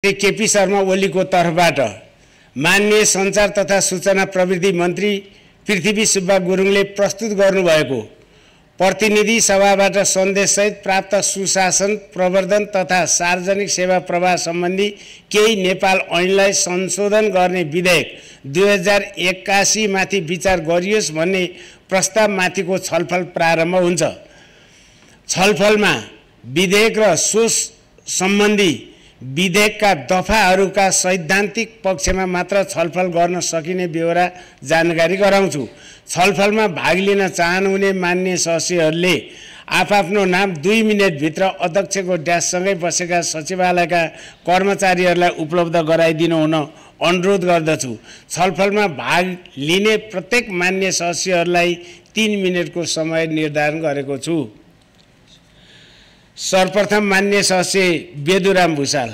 केपी शर्मा ओलीको तर्फबाट माननीय सञ्चार तथा सूचना प्रविधि मन्त्री पृथ्वी सुब्बा गुरुङले प्रस्तुत गर्नुभएको प्रतिनिधि सभाबाट सन्देशसहित प्राप्त सुशासन प्रवर्धन तथा सार्वजनिक सेवा प्रवाह सम्बन्धी केही नेपाल ऐनलाई संशोधन गर्ने विधेयक 2081 माथि विचार गरियोस् भन्ने प्रस्तावमाथिको छलफल प्रारम्भ हुन्छ। छलफलमा विधेयक र सोच सम्बन्धी विधेयकका दफाहरूका सैद्धान्तिक पक्षमा मात्र छलफल गर्न सकिने बेहोरा जानकारी गराउँछु। छलफलमा भाग लिन चाहनुहुने मान्य सदस्यहरूले आफ्नो नाम 2 मिनेटभित्र अध्यक्षको ड्याससँगै बसेका सचिवालयका कर्मचारीहरूलाई उपलब्ध गराइदिनु हुन अनुरोध गर्दछु। छलफलमा भाग लिने प्रत्येक मान्य सदस्यहरूलाई 3 मिनेटको समय निर्धारण गरेको छु। सर्वप्रथम मान्य सदस्य बेदुराम भुषाल।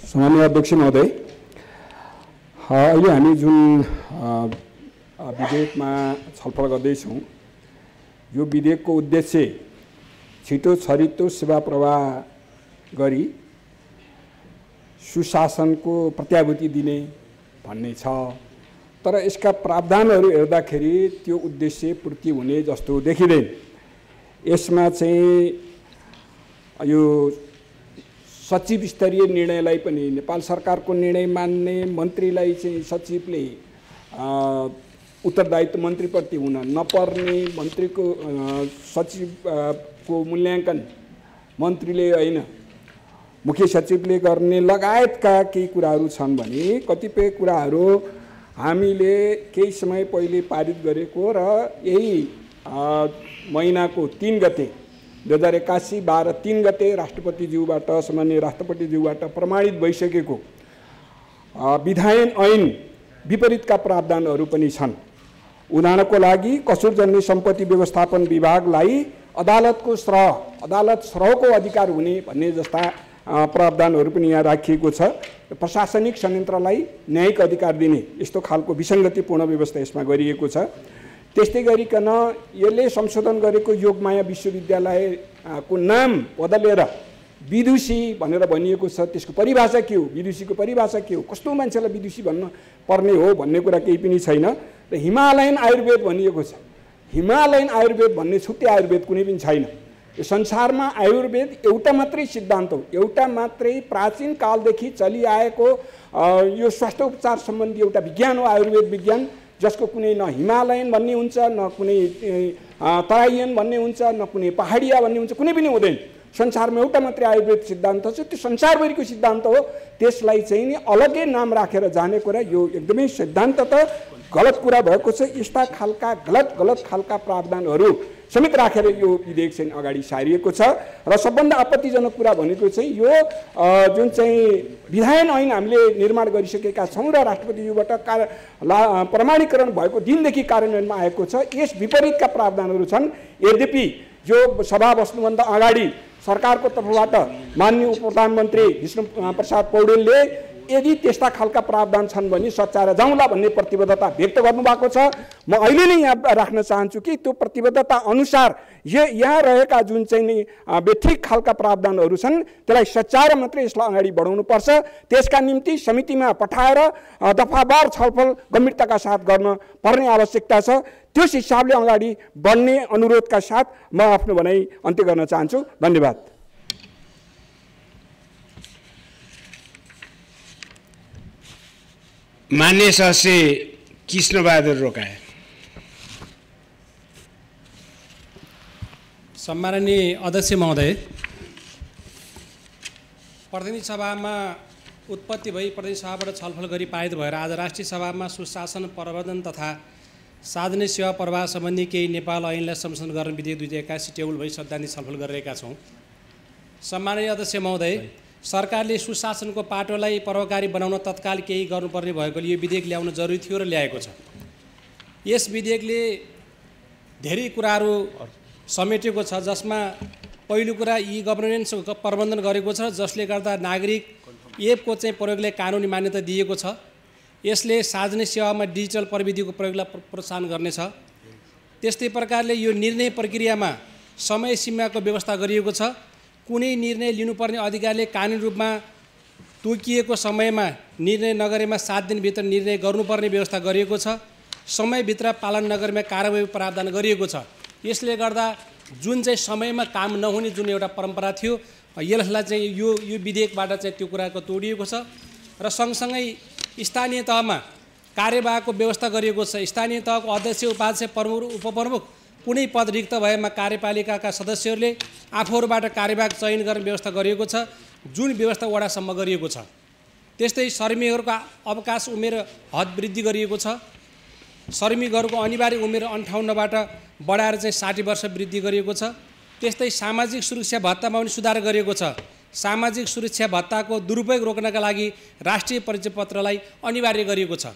सम्माननीय अध्यक्ष महोदय, अहिले हामी जुन विधेयकमा छलफल गर्दैछौँ, यो विधेयकको उद्देश्य छिटो छरितो सेवा प्रवाह गरी सुशासनको प्रत्याभूति दिने भन्ने छ। तर यसका प्रावधानहरू हेर्दाखेरि त्यो उद्देश्य पूर्ति हुने जस्तो देखिँदैन। यसमा चाहिँ यो सचिव स्तरीय निर्णयलाई पनि नेपाल सरकारको निर्णय मान्ने, मन्त्रीलाई चाहिँ सचिवले उत्तरदायित्व मन्त्रीप्रति हुन नपर्ने, मन्त्रीको सचिवको मूल्याङ्कन मन्त्रीले होइन मुख्य सचिवले गर्ने लगायतका केही कुराहरू छन् भने कतिपय कुराहरू हामीले केही समय पहिले पारित गरेको र यही महिनाको 3 गते 2081 12 3 गते राष्ट्रपतिज्यूबाट सामान्य राष्ट्रपतिज्यूबाट प्रमाणित भइसकेको विधायन ऐन विपरीतका प्रावधानहरू पनि छन्। उदाहरणको लागि कसुरजन्य सम्पत्ति व्यवस्थापन विभागलाई अदालत श्रहको अधिकार हुने भन्ने जस्ता प्रावधानहरू पनि यहाँ राखिएको छ। प्रशासनिक संयन्त्रलाई न्यायिक अधिकार दिने यस्तो खालको विसङ्गतिपूर्ण व्यवस्था यसमा गरिएको छ। त्यस्तै गरिकन यसले संशोधन गरेको योगमाया विश्वविद्यालयको नाम बदलेर विदुषी भनेर भनिएको छ। त्यसको परिभाषा के हो, विदुषीको परिभाषा के हो, कस्तो मान्छेलाई विदुषी भन्न पर्ने हो भन्ने कुरा केही पनि छैन। र हिमालयन आयुर्वेद भनिएको छ। हिमालयन आयुर्वेद भन्ने छुट्टै आयुर्वेद कुनै पनि छैन। यो संसारमा आयुर्वेद एउटा मात्रै सिद्धान्त हो, एउटा मात्रै प्राचीन कालदेखि चलिआएको यो स्वास्थ्य उपचार सम्बन्धी एउटा विज्ञान हो आयुर्वेद विज्ञान, जसको कुनै न हिमालयन भन्ने हुन्छ, न कुनै तराइयन भन्ने हुन्छ, न कुनै पहाडिया भन्ने हुन्छ, कुनै पनि हुँदैन। संसारमा एउटा मात्रै आयुर्वेद सिद्धान्त छ, त्यो संसारभरिको सिद्धान्त हो। त्यसलाई चाहिँ नि अलग्गै नाम राखेर जाने कुरा यो एकदमै सिद्धान्त त गलत कुरा भएको छ। यस्ता खालका गलत खालका प्रावधानहरू समेत राखेर यो विधेयक चाहिँ अगाडि सारिएको छ। र सबभन्दा आपत्तिजनक कुरा भनेको चाहिँ यो जुन चाहिँ विधायन ऐन हामीले निर्माण गरिसकेका छौँ र राष्ट्रपतिज्यूबाट प्रमाणीकरण भएको दिनदेखि कार्यान्वयनमा आएको छ, यस विपरीतका प्रावधानहरू छन्। यद्यपि जो सभा बस्नुभन्दा अगाडि सरकारको तर्फबाट माननीय उपप्रधानमन्त्री विष्णुप्रसाद पौडेलले यदि त्यस्ता खालका प्रावधान छन् भने सच्याएर जाउँला भन्ने प्रतिबद्धता व्यक्त गर्नुभएको छ। म अहिले नै यहाँ राख्न चाहन्छु कि त्यो प्रतिबद्धता अनुसार यहाँ रहेका जुन चाहिँ नि बेठिक खालका प्रावधानहरू छन् त्यसलाई सच्याएर मात्रै यसलाई अगाडि बढाउनुपर्छ। त्यसका निम्ति समितिमा पठाएर दफावार छलफल गम्भीरताका साथ गर्न पर्ने आवश्यकता छ। त्यस हिसाबले अगाडि बढ्ने अनुरोधका साथ म आफ्नो भनाइ अन्त्य गर्न चाहन्छु। धन्यवाद। मान्य सदस्य कृष्णबहादुर रोकाए। सम्माननीय अध्यक्ष महोदय, प्रतिनिधि सभामा उत्पत्ति भई प्रतिनिधि सभाबाट छलफल गरी पारित भएर आज राष्ट्रिय सभामा सुशासन प्रवर्धन तथा सार्वजनिक सेवा प्रवाह सम्बन्धी केही नेपाल ऐनलाई संशोधन गर्ने विधेयक 2081 टेबल भई सैद्धान्तिक छलफल गरिरहेका छौँ। सम्माननीय अध्यक्ष महोदय, सरकारले सुशासनको पाटोलाई प्रभावकारी बनाउन तत्काल केही गर्नुपर्ने भएकोले यो विधेयक ल्याउन जरुरी थियो र ल्याएको छ। यस विधेयकले धेरै कुराहरू समेटेको छ, जसमा पहिलो कुरा ई गभर्नेन्स प्रबन्धन गरेको छ, जसले गर्दा नागरिक एपको चाहिँ प्रयोगले कानुनी मान्यता दिएको छ। यसले सार्वजनिक सेवामा डिजिटल प्रविधिको प्रयोगलाई प्रोत्साहन गर्नेछ। त्यस्तै प्रकारले यो निर्णय प्रक्रियामा समय सीमाको व्यवस्था गरिएको छ। कुनै निर्णय लिनुपर्ने अधिकारले कानुनी रूपमा तोकिएको समयमा निर्णय नगरेमा 7 दिनभित्र निर्णय गर्नुपर्ने व्यवस्था गरिएको छ। समयभित्र पालन नगरेमा कारबाही प्रावधान गरिएको छ। यसले गर्दा जुन चाहिँ समयमा काम नहुने जुन एउटा परम्परा थियो यसलाई चाहिँ यो विधेयकबाट चाहिँ त्यो कुराको तोडिएको छ। र सँगसँगै स्थानीय तहमा कार्यवाहको व्यवस्था गरिएको छ। स्थानीय तहको अध्यक्ष, उपाध्यक्ष, प्रमुख, उपप्रमुख कुनै पद रिक्त भएमा कार्यपालिकाका सदस्यहरूले आफूहरूबाट कार्यवाहक चयन गर्ने व्यवस्था गरिएको छ, जुन व्यवस्था वडासम्म गरिएको छ। त्यस्तै श्रमिकहरूको अवकाश उमेर हद वृद्धि गरिएको छ। श्रमिकहरूको अनिवार्य उमेर 58बाट बढाएर चाहिँ 60 वर्ष वृद्धि गरिएको छ। त्यस्तै सामाजिक सुरक्षा भत्तामा पनि सुधार गरिएको छ। सामाजिक सुरक्षा भत्ताको दुरुपयोग रोक्नका लागि राष्ट्रिय परिचय पत्रलाई अनिवार्य गरिएको छ।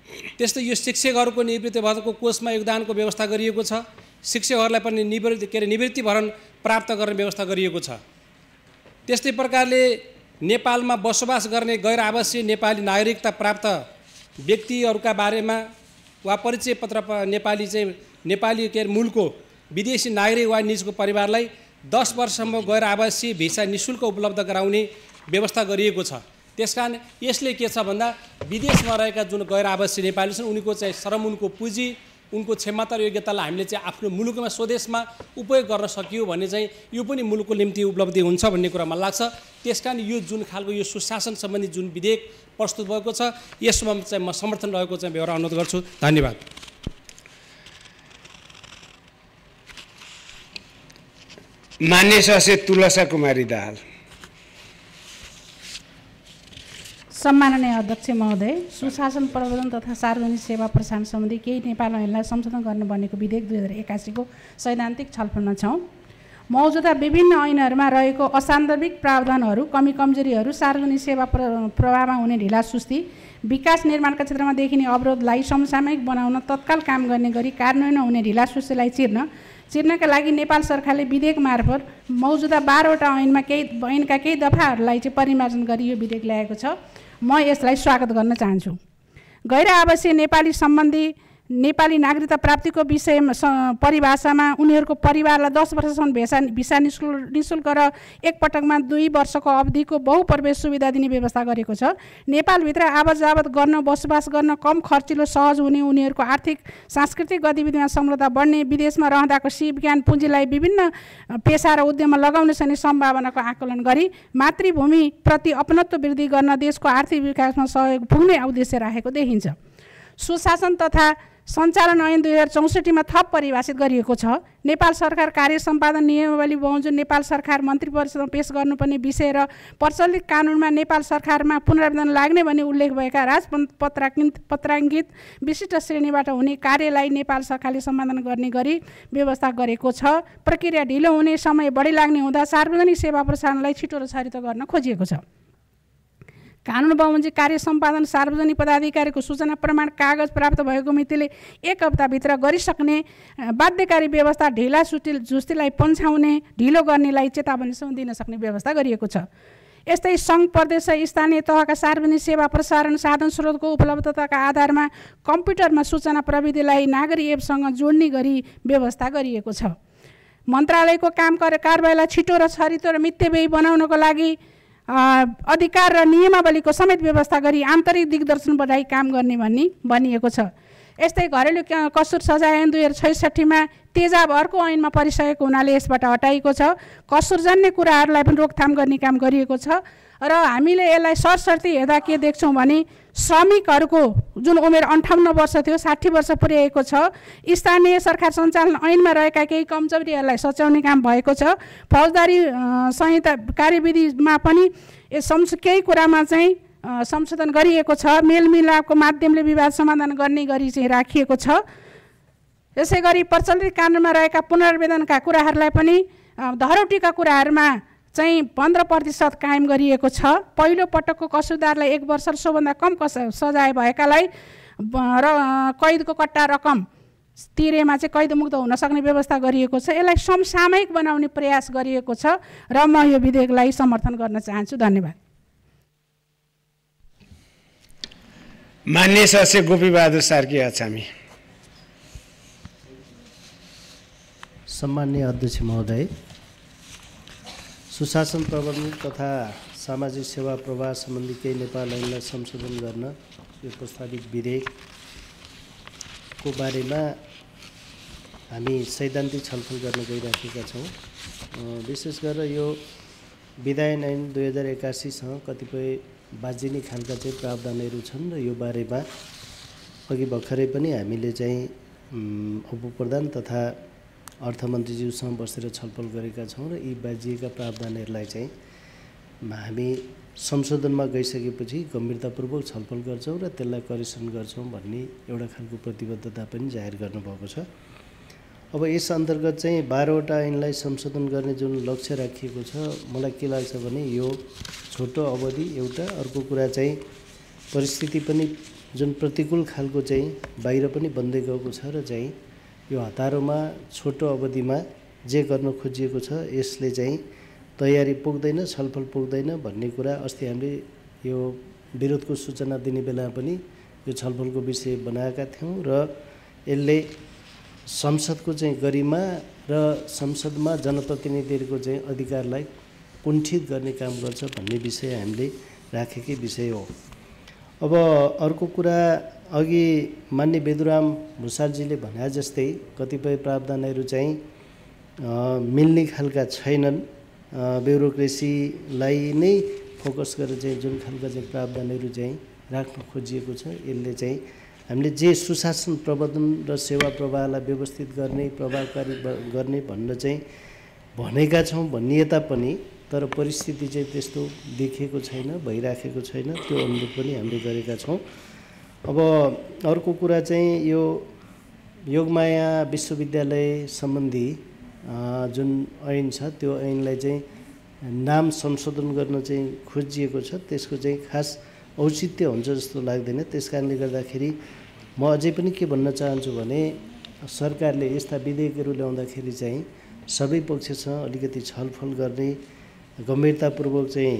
त्यस्तै यो शिक्षकहरूको निवृत्ति भत्ताको कोषमा योगदानको व्यवस्था गरिएको छ। शिक्षकहरूलाई पनि निवृत्ति भरण प्राप्त गर्ने व्यवस्था गरिएको छ। त्यस्तै प्रकारले नेपालमा बसोबास गर्ने गैर आवासीय नेपाली नागरिकता प्राप्त व्यक्तिहरूका बारेमा वा परिचय पत्र नेपाली मूलको विदेशी नागरिक वा निजको परिवारलाई 10 वर्षसम्म गैर आवासीय भिसा निःशुल्क उपलब्ध गराउने व्यवस्था गरिएको छ। त्यसकारण यसले के छ भन्दा विदेशमा रहेका जुन गैर आवासीय नेपाली छन् उनीको चाहिँ श्रम, उनको पुँजी, उनको क्षमता र योग्यतालाई हामीले चाहिँ आफ्नो मुलुकमा स्वदेशमा उपयोग गर्न सकियो भने चाहिँ यो पनि मुलुकको निम्ति उपलब्धि हुन्छ भन्ने कुरा मलाई लाग्छ। त्यसकारण यो जुन खालको यो सुशासन सम्बन्धी जुन विधेयक प्रस्तुत भएको छ यसमा चाहिँ म समर्थन रहेको चाहिँ बेहोरा अनुरोध गर्छु। धन्यवाद। मान्य सदस्य तुलसा कुमारी दाहाल। सम्माननीय अध्यक्ष महोदय, सुशासन प्रवर्धन तथा सार्वजनिक सेवा प्रसारण सम्बन्धी केही नेपाल ऐनलाई संशोधन गर्न बनेको विधेयक 2081 को सैद्धान्तिक छलफलमा छौँ। मौजुदा विभिन्न ऐनहरूमा रहेको असान्दर्भिक प्रावधानहरू, कमी कमजोरीहरू, सार्वजनिक सेवा प्रवाहमा हुने ढिलासुस्ती, विकास निर्माणका क्षेत्रमा देखिने अवरोधलाई समसामयिक बनाउन तत्काल काम गर्ने गरी कार्यान्वयन हुने ढिलासुस्तीलाई चिर्नका लागि नेपाल सरकारले विधेयक मार्फत मौजुदा 12वटा ऐनका केही दफाहरूलाई चाहिँ परिमार्जन गरी यो विधेयक ल्याएको छ। म यसलाई स्वागत गर्न चाहन्छु। गैर आवासीय नेपाली सम्बन्धी नेपाली नागरिकता प्राप्तिको विषयमा परिभाषामा उनीहरूको परिवारलाई 10 वर्षसम्म भिसा निःशुल्क र एकपटकमा 2 वर्षको अवधिको बहुप्रवेश सुविधा दिने व्यवस्था गरेको छ। नेपालभित्र आवत जावत गर्न, बसोबास गर्न कम खर्चिलो, सहज हुने, उनीहरूको आर्थिक सांस्कृतिक गतिविधिमा संलग्नता बढ्ने, विदेशमा रहँदाको विज्ञान पुँजीलाई विभिन्न पेसा र उद्यममा लगाउन सक्ने सम्भावनाको आकलन गरी मातृभूमिप्रति अपनत्व वृद्धि गर्न देशको आर्थिक विकासमा सहयोग पुग्ने उद्देश्य राखेको देखिन्छ। सुशासन तथा सञ्चालन ऐन 2064 मा थप परिभाषित गरिएको छ। नेपाल सरकार कार्य सम्पादन नियमावली बमोजिम नेपाल सरकार मन्त्री परिषदमा पेश गर्नुपर्ने विषय र प्रचलित कानुनमा नेपाल सरकारमा पुनरावेदन लाग्ने भन्ने उल्लेख भएका पत्राङ्कित विशिष्ट श्रेणीबाट हुने कार्यलाई नेपाल सरकारले सम्पादन गर्ने गरी व्यवस्था गरेको छ। प्रक्रिया ढिलो हुने, समय बढी लाग्ने हुँदा सार्वजनिक सेवा प्रसारणलाई छिटो र छरितो गर्न खोजिएको छ। कानुन बमोजिम कार्य सम्पादन सार्वजनिक पदाधिकारीको सूचना प्रमाण कागज प्राप्त भएको मितिले 1 हप्ताभित्र गरिसक्ने बाध्यकारी व्यवस्था ढिलासुस्तीलाई पन्छाउने, ढिलो गर्नेलाई चेतावनीसम्म दिन सक्ने व्यवस्था गरिएको छ। यस्तै सङ्घ, प्रदेश र स्थानीय तहका सार्वजनिक सेवा प्रसारण साधन स्रोतको उपलब्धताका आधारमा कम्प्युटरमा सूचना प्रविधिलाई नागरिक एपसँग जोड्ने गरी व्यवस्था गरिएको छ। मन्त्रालयको काम कारबाहीलाई छिटो र छरितो र मितव्ययी बनाउनको लागि अधिकार र नियमावलीको समेत व्यवस्था गरी आन्तरिक दिग्दर्शन बढाई काम गर्ने भनिएको छ। यस्तै घरेलु कसुर सजाय ऐन 2066 मा तेजाब अर्को ऐनमा परिसकेको हुनाले यसबाट हटाइएको छ। कसुरजन्य कुराहरूलाई पनि रोकथाम गर्ने काम गरिएको छ र हामीले यसलाई सरसर्ती हेर्दा के देख्छौँ भने श्रमिकहरूको जुन उमेर 58 वर्ष थियो 60 वर्ष पुर्याएको छ। स्थानीय सरकार सञ्चालन ऐनमा रहेका केही कमजोरीहरूलाई सच्याउने काम भएको छ। फौजदारी संहिता कार्यविधिमा पनि केही कुरामा चाहिँ संशोधन गरिएको छ। मेलमिलापको माध्यमले विवाद समाधान गर्ने गरी चाहिँ राखिएको छ। यसै गरी प्रचलित कानुनमा रहेका पुनरावेदनका कुराहरूलाई पनि धरोटीका कुराहरूमा चाहिँ 15% कायम गरिएको छ। पहिलो पटकको कसुरदारलाई 1 वर्ष र सोभन्दा कम सजाय भएकालाई र कैदको कट्टा रकम तिरेमा चाहिँ कैदमुक्त हुन सक्ने व्यवस्था गरिएको छ। यसलाई समसामयिक बनाउने प्रयास गरिएको छ र म यो विधेयकलाई समर्थन गर्न चाहन्छु। धन्यवाद। मान्य सदस्य गोपीबहादुर सार्की अछामी। सम्माननीय अध्यक्ष महोदय, सुशासन प्रबन्धन तथा सामाजिक सेवा प्रवाह सम्बन्धी केही नेपाल ऐनलाई संशोधन गर्न यो प्रस्तावित विधेयकको बारेमा हामी सैद्धान्तिक छलफल गर्न गइराखेका छौँ। विशेष गरेर यो विधायन ऐन 2081 सँग कतिपय बाजिने खालका चाहिँ प्रावधानहरू छन् र यो बारेमा अघि भर्खरै पनि हामीले चाहिँ उपप्रधान तथा अर्थमन्त्रीज्यूसँग बसेर छलफल गरेका छौँ र यी बाजिएका प्रावधानहरूलाई चाहिँ हामी संशोधनमा गइसकेपछि गम्भीरतापूर्वक छलफल गर्छौँ र त्यसलाई करेक्सन गर्छौँ भन्ने एउटा खालको प्रतिबद्धता पनि जाहेर गर्नुभएको छ। अब यस अन्तर्गत चाहिँ 12वटा ऐनलाई संशोधन गर्ने जुन लक्ष्य राखिएको छ, मलाई के लाग्छ भने यो छोटो अवधि एउटा, अर्को कुरा चाहिँ परिस्थिति पनि जुन प्रतिकूल खालको चाहिँ बाहिर पनि बन्दै गएको छ र चाहिँ यो हतारोमा छोटो अवधिमा जे गर्न खोजिएको छ यसले चाहिँ तयारी पुग्दैन, छलफल पुग्दैन भन्ने कुरा अस्ति हामीले यो विरोधको सूचना दिने बेला पनि यो छलफलको विषय बनाएका थियौँ र यसले संसदको चाहिँ गरिमा र संसदमा जनप्रतिनिधिहरूको चाहिँ अधिकारलाई कुण्ठित गर्ने काम गर्छ भन्ने विषय हामीले राखेकै विषय हो। अब अर्को कुरा, अघि मान्य बेदुराम भुषालजीले भने जस्तै कतिपय प्रावधानहरू चाहिँ मिल्ने खालका छैनन्। ब्युरोक्रेसीलाई नै फोकस गरेर चाहिँ जुन खालका चाहिँ प्रावधानहरू चाहिँ राख्न खोजिएको छ यसले चाहिँ हामीले जे सुशासन प्रबन्धन र सेवा प्रवाहलाई व्यवस्थित गर्ने, प्रभावकारी गर्ने भन्न चाहिँ भनेका छौँ भनिए तापनि तर परिस्थिति चाहिँ त्यस्तो देखिएको छैन, भइराखेको छैन, त्यो अनुरूप पनि हामीले गरेका छौँ। अब अर्को कुरा चाहिँ यो योगमाया विश्वविद्यालय सम्बन्धी जुन ऐन छ त्यो ऐनलाई चाहिँ नाम संशोधन गर्न चाहिँ खोजिएको छ, त्यसको चाहिँ खास औचित्य हुन्छ जस्तो लाग्दैन। त्यस कारणले गर्दाखेरि म अझै पनि के भन्न चाहन्छु भने सरकारले यस्ता विधेयकहरू ल्याउँदाखेरि चाहिँ सबै पक्षसँग अलिकति छलफल गर्ने, गम्भीरतापूर्वक चाहिँ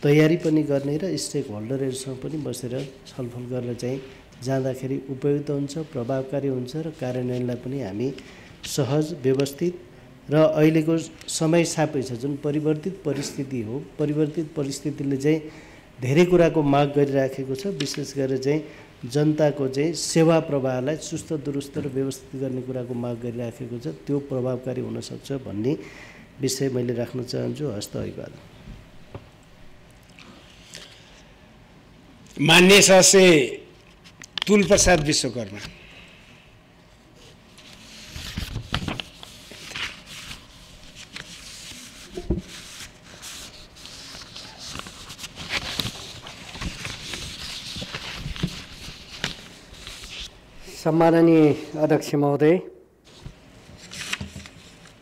तयारी पनि गर्ने र स्टेक होल्डरहरूसँग पनि बसेर छलफल गरेर चाहिँ जाँदाखेरि उपयुक्त हुन्छ, प्रभावकारी हुन्छ र कार्यान्वयनलाई पनि हामी सहज, व्यवस्थित र अहिलेको समय सापेक्ष जुन परिवर्तित परिस्थिति हो, परिवर्तित परिस्थितिले चाहिँ धेरै कुराको माग गरिराखेको छ। विशेष गरेर चाहिँ जनताको चाहिँ सेवा प्रवाहलाई सुस्त दुरुस्त र व्यवस्थित गर्ने कुराको माग गरिराखेको छ, त्यो प्रभावकारी हुनसक्छ भन्ने विषय मैले राख्न चाहन्छु। हस्त अभिवादन। मान्य सदस्य तुलप्रसाद विश्वकर्मा। सम्माननीय अध्यक्ष महोदय,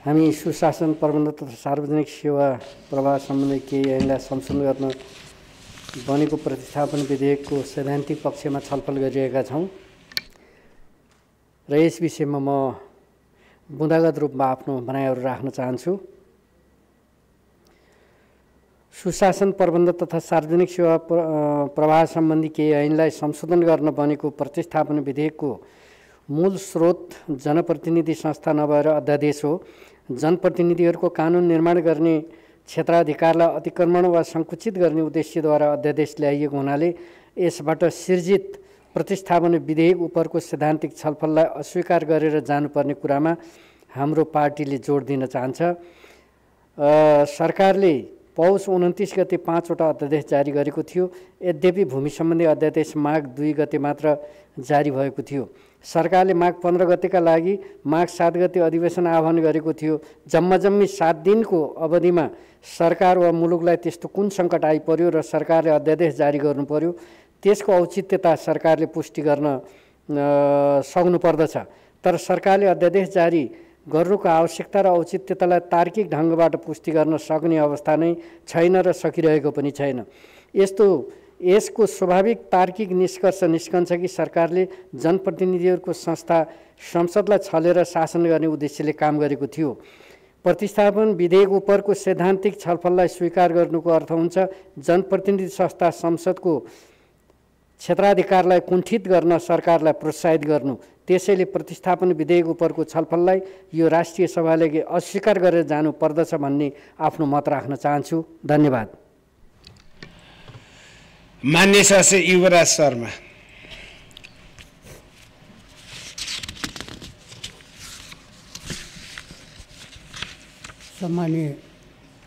हामी सुशासन प्रबन्धन तथा सार्वजनिक सेवा प्रवाह सम्बन्धी केही ऐनलाई संशोधन गर्न बनेको प्रतिस्थापन विधेयकको सैद्धान्तिक पक्षमा छलफल गरिरहेका छौँ र यस विषयमा म बुँदागत रूपमा आफ्नो भनाइहरू राख्न चाहन्छु। सुशासन प्रबन्धन तथा सार्वजनिक सेवा प्रवाह सम्बन्धी केही ऐनलाई संशोधन गर्न बनेको प्रतिस्थापन विधेयकको मूल स्रोत जनप्रतिनिधि संस्था नभएर अध्यादेश हो। जनप्रतिनिधिहरूको कानुन निर्माण गर्ने क्षेत्राधिकारलाई अतिक्रमण वा सङ्कुचित गर्ने उद्देश्यद्वारा अध्यादेश ल्याइएको हुनाले यसबाट सिर्जित प्रतिस्थापन विधेयक उपरको सैद्धान्तिक छलफललाई अस्वीकार गरेर जानुपर्ने कुरामा हाम्रो पार्टीले जोड दिन चाहन्छ। सरकारले पौष 29 गते 5वटा अध्यादेश जारी गरेको थियो। यद्यपि भूमि सम्बन्धी अध्यादेश माघ 2 गते मात्र जारी भएको थियो। सरकारले माघ 15 गतेका लागि माघ 7 गते अधिवेशन आह्वान गरेको थियो। जम्मी 7 दिनको अवधिमा सरकार वा मुलुकलाई त्यस्तो कुन सङ्कट आइपर्यो र सरकारले अध्यादेश जारी गर्नु पर्यो, त्यसको औचित्यता सरकारले पुष्टि गर्न सक्नुपर्दछ। तर सरकारले अध्यादेश जारी गर्नुको आवश्यकता र औचित्यतालाई तार्किक ढङ्गबाट पुष्टि गर्न सक्ने अवस्था नै छैन र सकिरहेको पनि छैन। यसको स्वाभाविक तार्किक निष्कर्ष निस्कन्छ कि सरकारले जनप्रतिनिधिहरूको संस्था संसदलाई छलेर शासन गर्ने उद्देश्यले काम गरेको थियो। प्रतिस्थापन विधेयक उपरको सैद्धान्तिक छलफललाई स्वीकार गर्नुको अर्थ हुन्छ जनप्रतिनिधि संस्था संसदको क्षेत्राधिकारलाई कुण्ठित गर्न सरकारलाई प्रोत्साहित गर्नु। त्यसैले प्रतिस्थापन विधेयक उपरको छलफललाई यो राष्ट्रिय सभाले अस्वीकार गरेर जानु पर्दछ भन्ने आफ्नो मत राख्न चाहन्छु। धन्यवाद। मान्य सदस्य युवराज शर्मा। सम्मानीय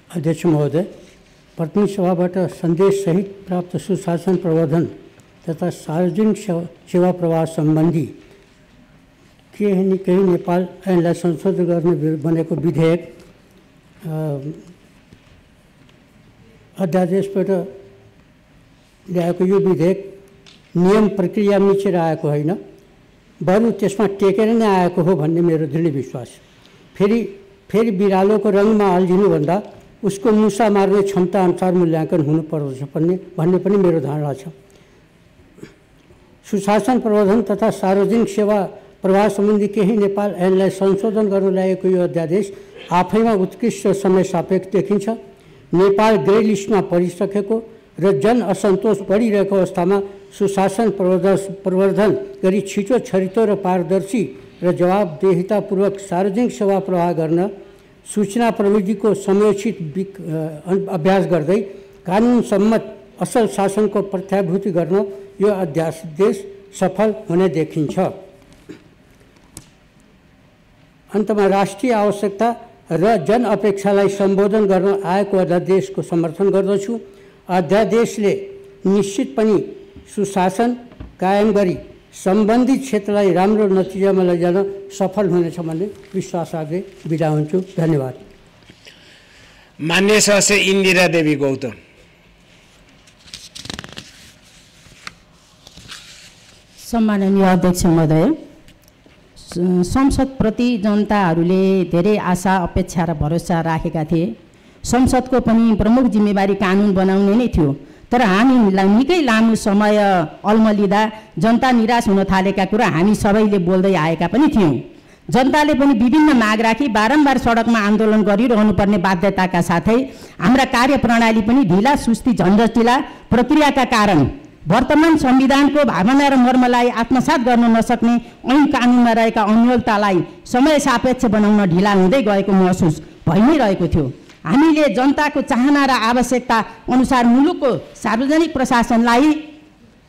अध्यक्ष महोदय, प्रतिनिधि सभाबाट सन्देशसहित प्राप्त सुशासन प्रवर्धन तथा सार्वजनिक सेवा प्रवाह सम्बन्धी केही नेपाल ऐनलाई संशोधन गर्ने बनेको विधेयक अध्यादेशबाट ल्याएको यो विधेयक नियम प्रक्रिया मिचेर आएको होइन, बरु त्यसमा टेकेर नै आएको हो भन्ने मेरो दृढ विश्वास। फेरि बिरालोको रङमा अल्झिनुभन्दा उसको मुसा मार्ने क्षमता अनुसार मूल्याङ्कन हुनुपर्दछ भन्ने पनि मेरो धारणा छ। सुशासन प्रवर्धन तथा सार्वजनिक सेवा प्रवाह सम्बन्धी केही नेपाल ऐनलाई संशोधन गर्न ल्याएको यो अध्यादेश आफैमा उत्कृष्ट समय सापेक्ष देखिन्छ। नेपाल ग्रे लिस्टमा परिसकेको र जन असन्तोष बढिरहेको अवस्थामा सुशासन प्रवर्धन गरी छिटो छरितो र पारदर्शी र जवाबदेहितापूर्वक सार्वजनिक सेवा प्रवाह गर्न सूचना प्रविधिको समयोचित अभ्यास गर्दै कानुन सम्मत असल शासनको प्रत्याभूति गर्न यो अध्यादेश सफल हुने देखिन्छ। अन्तमा राष्ट्रिय आवश्यकता र जनअपेक्षालाई सम्बोधन गर्न आएको अध्यादेशको समर्थन गर्दछु। अध्यादेशले निश्चित पनि सुशासन कायम गरी सम्बन्धित क्षेत्रलाई राम्रो नतिजामा लैजान सफल हुनेछ भन्ने विश्वास राख्दै बिदा हुन्छु। धन्यवाद। मान्य सदस्य इन्दिरा देवी गौतम। सम्माननीय अध्यक्ष महोदय, संसदप्रति जनताहरूले धेरै आशा अपेक्षा र भरोसा राखेका थिए। संसदको पनि प्रमुख जिम्मेवारी कानुन बनाउने नै थियो, तर हामीलाई निकै लामो समय अल्मलिँदा जनता निराश हुन थालेका कुरा हामी सबैले बोल्दै आएका पनि थियौँ। जनताले पनि विभिन्न माग राखी बारम्बार सडकमा आन्दोलन गरिरहनु पर्ने बाध्यताका साथै हाम्रा कार्यप्रणाली पनि ढिला सुस्ती झन्झटिला प्रक्रियाका कारण वर्तमान संविधानको भावना र मर्मलाई आत्मसात गर्न नसक्ने ऐन कानुनमा रहेका अन्योलतालाई समय सापेक्ष बनाउन ढिला हुँदै गएको महसुस भइ नै रहेको थियो। हामीले जनताको चाहना र आवश्यकता अनुसार मुलुकको सार्वजनिक प्रशासनलाई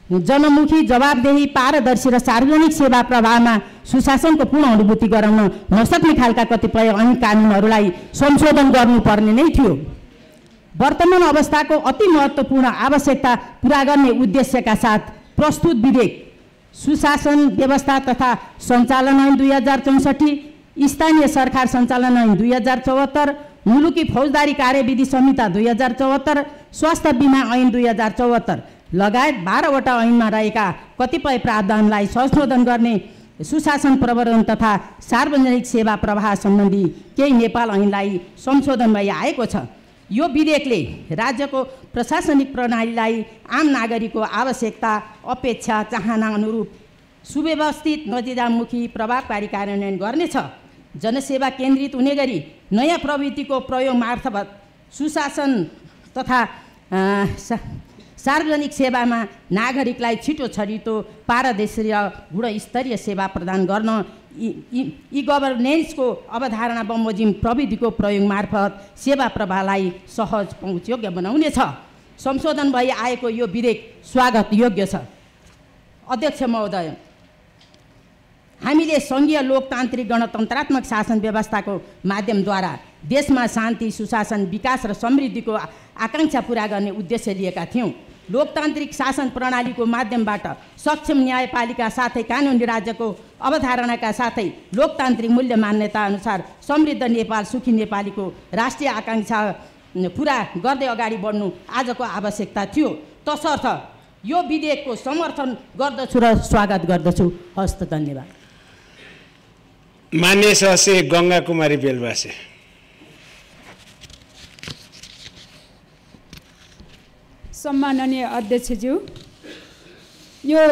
जनमुखी, जवाबदेही, पारदर्शी र सार्वजनिक सेवा प्रवाहमा सुशासनको पूर्ण अनुभूति गराउन नसक्ने खालका कतिपय ऐन कानुनहरूलाई संशोधन गर्नुपर्ने नै थियो। वर्तमान अवस्थाको अति महत्त्वपूर्ण आवश्यकता पुरा गर्ने उद्देश्यका साथ प्रस्तुत विधेयक सुशासन व्यवस्था तथा सञ्चालन ऐन 2064, स्थानीय सरकार सञ्चालन ऐन 2074, मुलुकी फौजदारी कार्यविधि संहिता 2074, स्वास्थ्य बिमा ऐन 2074 लगायत 12वटा ऐनमा रहेका कतिपय प्रावधानलाई संशोधन गर्ने सुशासन प्रवर्धन तथा सार्वजनिक सेवा प्रवाह सम्बन्धी केही नेपाल ऐनलाई संशोधन भई आएको छ। यो विधेयकले राज्यको प्रशासनिक प्रणालीलाई आम नागरिकको आवश्यकता, अपेक्षा, चाहना अनुरूप सुव्यवस्थित, नतिजामुखी, प्रभावकारी कार्यान्वयन गर्नेछ। जनसेवा केन्द्रित हुने गरी नयाँ प्रवृत्तिको प्रयोग मार्फत सुशासन तथा सार्वजनिक सेवामा नागरिकलाई छिटो छरितो, पारदर्शी र गुणस्तरीय सेवा प्रदान गर्न ई गभर्नेन्सको अवधारणा बमोजिम प्रविधिको प्रयोग मार्फत सेवा प्रवाहलाई सहज पहुँचयोग्य बनाउनेछ। संशोधन भई आएको यो विधेयक स्वागत योग्य छ। अध्यक्ष महोदय, हामीले सङ्घीय लोकतान्त्रिक गणतन्त्रात्मक शासन व्यवस्थाको माध्यमद्वारा देशमा शान्ति, सुशासन, विकास र समृद्धिको आकाङ्क्षा पुरा गर्ने उद्देश्य लिएका थियौँ। लोकतान्त्रिक शासन प्रणालीको माध्यमबाट सक्षम न्यायपालिका साथै कानुनी राज्यको अवधारणाका साथै लोकतान्त्रिक मूल्य मान्यता अनुसार समृद्ध नेपाल, सुखी नेपालीको राष्ट्रिय आकाङ्क्षा पुरा गर्दै अगाडि बढ्नु आजको आवश्यकता थियो। तसर्थ यो विधेयकको समर्थन गर्दछु र स्वागत गर्दछु। हस्त, धन्यवाद। मान्य सदस्य गङ्गा कुमारी बेलबासे। सम्माननीय अध्यक्षज्यू, यो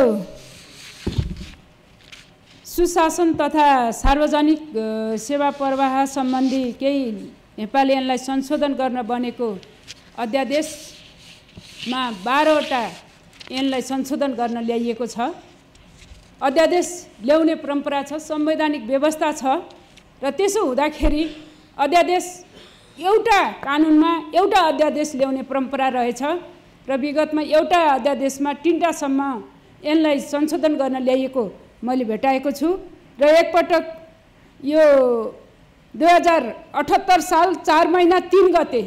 सुशासन तथा सार्वजनिक सेवा प्रवाह सम्बन्धी केही नेपाली ऐनलाई संशोधन गर्न बनेको अध्यादेशमा 12वटा ऐनलाई संशोधन गर्न ल्याइएको छ। अध्यादेश ल्याउने परम्परा छ, संवैधानिक व्यवस्था छ र त्यसो हुँदाखेरि अध्यादेश एउटा कानुनमा एउटा अध्यादेश ल्याउने परम्परा रहेछ र विगतमा एउटा अध्यादेशमा 3टासम्म यसलाई संशोधन गर्न ल्याइएको मैले भेटाएको छु र एकपटक यो 2078 साल 4 महिना 3 गते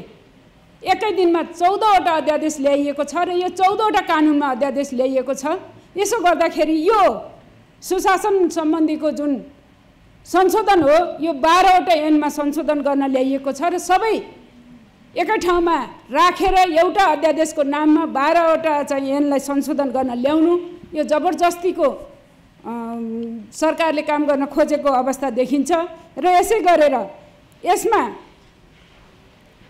एकै दिनमा 14वटा अध्यादेश ल्याइएको छ र यो 14वटा कानुनमा अध्यादेश ल्याइएको छ। यसो गर्दाखेरि यो सुशासन सम्बन्धीको जुन संशोधन हो यो 12वटा ऐनमा संशोधन गर्न ल्याइएको छ र सबै एकै ठाउँमा राखेर एउटा अध्यादेशको नाममा 12वटा चाहिँ ऐनलाई संशोधन गर्न ल्याउनु यो जबरजस्तीको सरकारले काम गर्न खोजेको अवस्था देखिन्छ र यसै गरेर यसमा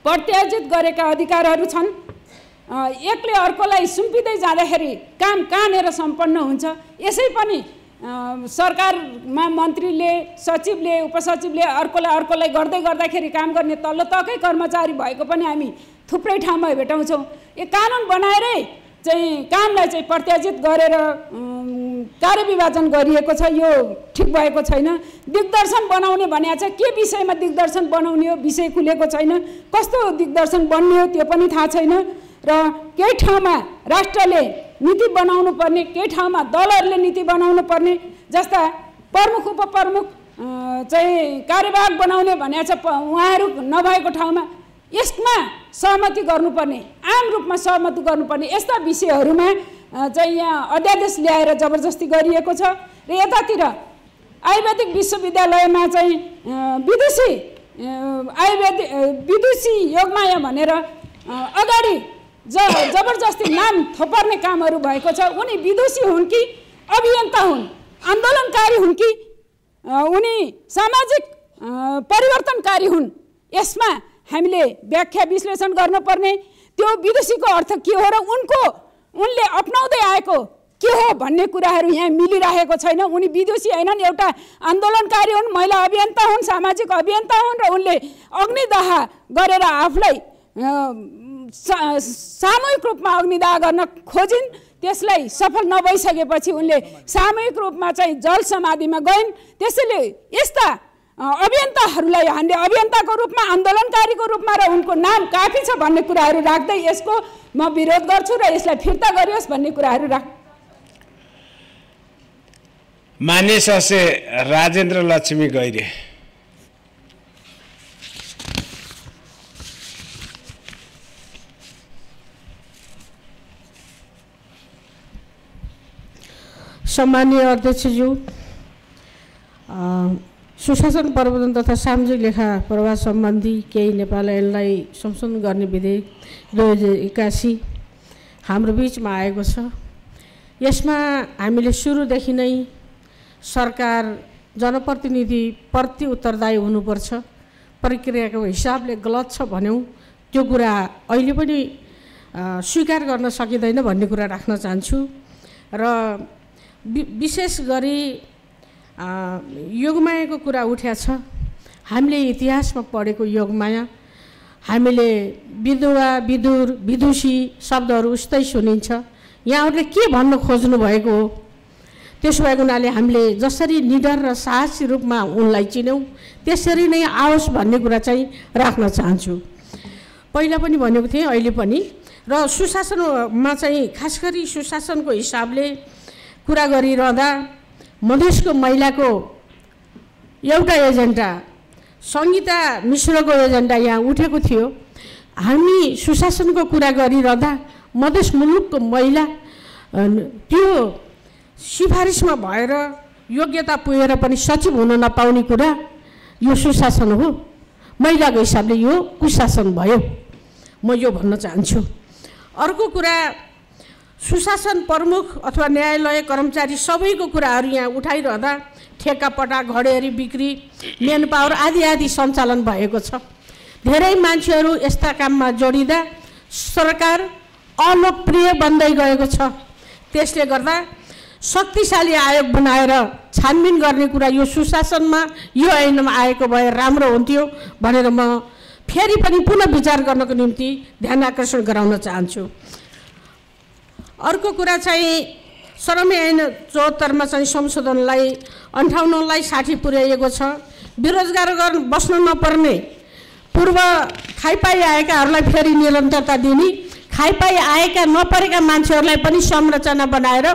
प्रत्यार्जित गरेका अधिकारहरू छन्। एकले अर्कोलाई सुम्पिँदै जाँदाखेरि काम कहाँनिर सम्पन्न हुन्छ। यसै पनि सरकारमा मन्त्रीले सचिवले उपसचिवले अर्कोलाई गर्दै गर्दाखेरि काम गर्ने तल्लो तहकै कर्मचारी भएको पनि हामी थुप्रै ठाउँमा भेटाउँछौँ। यो कानुन बनाएरै चाहिँ कामलाई चाहिँ प्रत्यार्जित गरेर कार्यविभाजन गरिएको छ, यो ठिक भएको छैन। दिग्दर्शन बनाउने भनेको छ, के विषयमा दिग्दर्शन बनाउने हो विषय खुलेको छैन, कस्तो दिग्दर्शन बन्ने हो त्यो पनि थाहा छैन र केही ठाउँमा राष्ट्रले नीति बनाउनु पर्ने, केही ठाउँमा दलहरूले नीति बनाउनु पर्ने, जस्ता प्रमुख उपप्रमुख चाहिँ कार्यवाहक बनाउने भनेको छ उहाँहरू नभएको ठाउँमा यसमा सहमति गर्नुपर्ने, आम रूपमा सहमति गर्नुपर्ने यस्ता विषयहरूमा चाहिँ यहाँ अध्यादेश ल्याएर जबरजस्ती गरिएको छ र यतातिर आयुर्वेदिक विश्वविद्यालयमा चाहिँ विदुषी योगमाया भनेर अगाडि जबरजस्ती नाम थोपर्ने कामहरू भएको छ। उनी विदुषी हुन् कि अभियन्ता हुन्, आन्दोलनकारी हुन् कि उनी सामाजिक परिवर्तनकारी हुन्, यसमा हामीले व्याख्या विश्लेषण गर्नुपर्ने। त्यो विदुषीको अर्थ के हो र उनले अपनाउँदै आएको के हो भन्ने कुराहरू यहाँ मिलिरहेको छैन। उनी विदुषी होइनन्, एउटा आन्दोलनकारी हुन्, महिला अभियन्ता हुन्, सामाजिक अभियन्ता हुन् र उनले अग्निदाह गरेर आफूलाई सामूहिक रूपमा अग्निदाह गर्न खोजिन्। त्यसलाई सफल नभइसकेपछि उनले सामूहिक रूपमा चाहिँ जल समाधिमा गइन्। त्यसैले यस्ता अभियन्ताहरूलाई हामीले अभियन्ताको रूपमा, आन्दोलनकारीको रूपमा र उनको नाम काफी छ भन्ने कुराहरू राख्दै यसको म विरोध गर्छु र यसलाई फिर्ता गरियोस् भन्ने कुराहरू मान्य सदस्य राजेन्द्र लक्ष्मी गैरे। सम्मानीय अध्यक्षज्यू, सुशासन प्रबन्धन तथा सामाजिक लेखा प्रवाह सम्बन्धी केही नेपाल ऐनलाई संशोधन गर्ने विधेयक 2081 हाम्रो बिचमा आएको छ। यसमा हामीले सुरुदेखि नै सरकार जनप्रतिनिधि प्रति उत्तरदायी हुनुपर्छ, प्रक्रियाको हिसाबले गलत छ भन्यौँ त्यो कुरा अहिले पनि स्वीकार गर्न सकिँदैन भन्ने कुरा राख्न चाहन्छु। र विशेष गरी योगमायाको कुरा उठ्या छ। हामीले इतिहासमा पढेको योगमाया, हामीले विधवा, विदुर, विदुषी शब्दहरू उस्तै सुनिन्छ। यहाँहरूले के भन्न खोज्नु भएको हो? त्यसो भएको हुनाले हामीले जसरी निडर र साहसी रूपमा उनलाई चिन्यौँ त्यसरी नै आओस् भन्ने कुरा चाहिँ राख्न चाहन्छु। पहिला पनि भनेको थिएँ, अहिले पनि। र सुशासनमा चाहिँ खास गरी सुशासनको हिसाबले कुरा गरिरहँदा मधेसको महिलाको एउटा एजेन्डा, सङ्गीता मिश्रको एजेन्डा यहाँ उठेको थियो। हामी सुशासनको कुरा गरिरहँदा मधेस मुलुकको महिला त्यो सिफारिसमा भएर योग्यता पुगेर पनि सचिव हुन नपाउने कुरा यो सुशासन हो। महिलाको हिसाबले यो कुशासन भयो, म यो भन्न चाहन्छु। अर्को कुरा, सुशासन प्रमुख अथवा न्यायालय कर्मचारी सबैको कुराहरू यहाँ उठाइरहँदा ठेक्कापट्टा, घडेरी बिक्री, मेन पावर आदि आदि सञ्चालन भएको छ। धेरै मान्छेहरू यस्ता काममा जोडिँदा सरकार अलोकप्रिय बन्दै गएको छ। त्यसले गर्दा शक्तिशाली आयोग बनाएर छानबिन गर्ने कुरा यो सुशासनमा, यो ऐनमा आएको भए राम्रो हुन्थ्यो भनेर म फेरि पनि पुनः विचार गर्नको निम्ति ध्यान आकर्षण गराउन चाहन्छु। अर्को कुरा चाहिँ श्रम ऐन 74मा चाहिँ संशोधनलाई 58लाई 60 पुर्याइएको छ। बेरोजगार बस्न नपर्ने पूर्व खाइपाई आएकाहरूलाई फेरि निरन्तरता दिने, खाइपाई आएका नपरेका मान्छेहरूलाई पनि संरचना बनाएर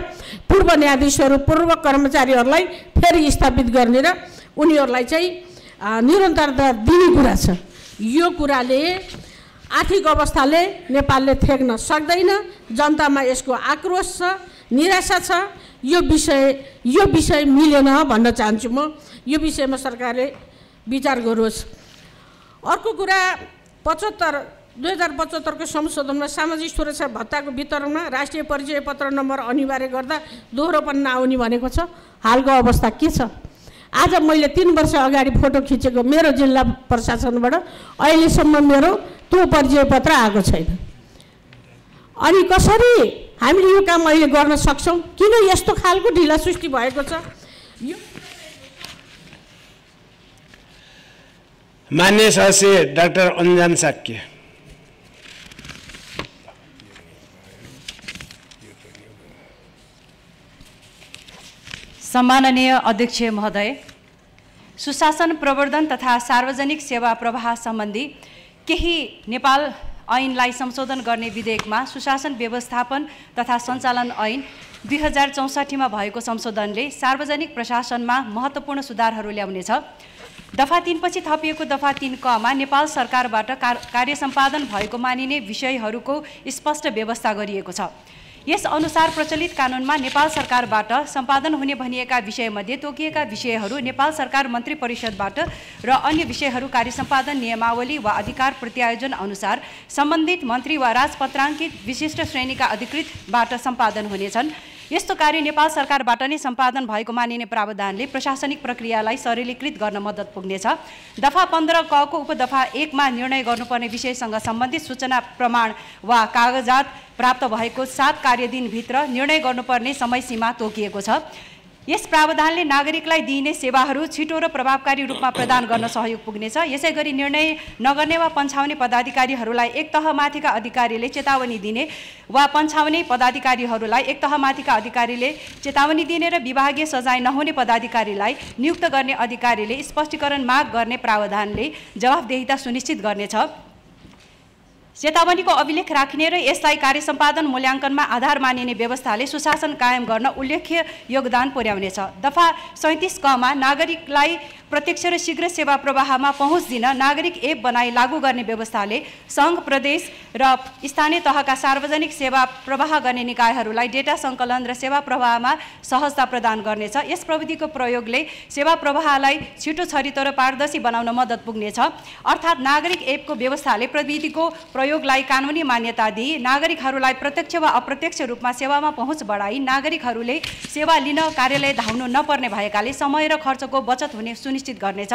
पूर्व न्यायाधीशहरू पूर्व कर्मचारीहरूलाई फेरि स्थापित गर्ने र उनीहरूलाई चाहिँ निरन्तरता दिने कुरा छ। यो कुराले आर्थिक अवस्थाले नेपालले थेक्न सक्दैन। जनतामा यसको आक्रोश छ, निराशा छ। यो विषय मिलेन भन्न चाहन्छु म। यो विषयमा सरकारले विचार गरोस्। अर्को कुरा 2075 को संशोधनमा सामाजिक सुरक्षा भत्ताको वितरणमा राष्ट्रिय परिचय पत्र नम्बर अनिवार्य गर्दा दोहोरोपन नआउने भनेको छ। हालको अवस्था के छ? आज मैले 3 वर्ष अगाडि फोटो खिचेको मेरो जिल्ला प्रशासनबाट अहिलेसम्म मेरो त्यो परिचय पत्र आएको छैन। अनि कसरी हामीले यो काम अहिले गर्न सक्छौँ? किन यस्तो खालको ढिला सृष्टि भएको छ? मान्य सदस्य डाक्टर अन्जान साक्य। सम्माननीय अध्यक्ष महोदय, सुशासन प्रवर्धन तथा सार्वजनिक सेवा प्रवाह सम्बन्धी केही नेपाल ऐनलाई संशोधन गर्ने विधेयकमा सुशासन व्यवस्थापन तथा सञ्चालन ऐन 2064 भएको संशोधनले सार्वजनिक प्रशासनमा महत्त्वपूर्ण सुधारहरू ल्याउनेछ। दफा 3 पछि थपिएको दफा 3 क मा नेपाल सरकारबाट कार्य सम्पादन भएको मानिने विषयहरूको स्पष्ट व्यवस्था गरिएको छ। यस अनुसार प्रचलित कानुनमा नेपाल सरकारबाट सम्पादन हुने भनिएका विषयमध्ये तोकिएका विषयहरू नेपाल सरकार मन्त्री परिषदबाट र अन्य विषयहरू कार्य सम्पादन नियमावली वा अधिकार प्रत्यायोजन अनुसार सम्बन्धित मन्त्री वा राजपत्राङ्कित विशिष्ट श्रेणीका अधिकृतबाट सम्पादन हुनेछन्। यस्तो कार्य नेपाल सरकारबाट नै सम्पादन भएको मानिने प्रावधानले प्रशासनिक प्रक्रियालाई सरलीकृत गर्न मद्दत पुग्नेछ। दफा 15 क को उपदफा 1 मा निर्णय गर्नुपर्ने विषयसँग सम्बन्धित सूचना प्रमाण वा कागजात प्राप्त भएको 7 कार्यदिनभित्र निर्णय गर्नुपर्ने समय सीमा तोकिएको छ। यस प्रावधानले नागरिकलाई दिइने सेवाहरू छिटो र प्रभावकारी रूपमा प्रदान गर्न सहयोग पुग्नेछ। यसैगरी निर्णय नगर्ने वा पन्छाउने पदाधिकारीहरूलाई एक तहमाथिका अधिकारीले चेतावनी दिने वा पन्छाउने पदाधिकारीहरूलाई एक तहमाथिका अधिकारीले चेतावनी दिने र विभागीय सजाय नहुने पदाधिकारीलाई नियुक्त गर्ने अधिकारीले स्पष्टीकरण माग गर्ने प्रावधानले जवाफदेहिता सुनिश्चित गर्नेछ। चेतावनीको अभिलेख राख्ने र यसलाई कार्य सम्पादन मूल्याङ्कनमा आधार मानिने व्यवस्थाले सुशासन कायम गर्न उल्लेख्य योगदान पुर्याउनेछ। दफा 37 क मा नागरिकलाई प्रत्यक्ष र शीघ्र सेवा प्रवाहमा पहुँच दिन नागरिक एप बनाई लागू गर्ने व्यवस्थाले सङ्घ, प्रदेश र स्थानीय तहका सार्वजनिक सेवा प्रवाह गर्ने निकायहरूलाई डेटा सङ्कलन र सेवा प्रवाहमा सहजता प्रदान गर्नेछ। यस प्रविधिको प्रयोगले सेवा प्रवाहलाई छिटो, छरितो र पारदर्शी बनाउन मद्दत पुग्नेछ। अर्थात् नागरिक एपको व्यवस्थाले प्रविधिको प्रयोगलाई कानुनी मान्यता दिई नागरिकहरूलाई प्रत्यक्ष वा अप्रत्यक्ष रूपमा सेवामा पहुँच बढाई नागरिकहरूले सेवा लिन कार्यालय धाउनु नपर्ने भएकाले समय र खर्चको बचत हुने सुनिश्चित गर्नेछ।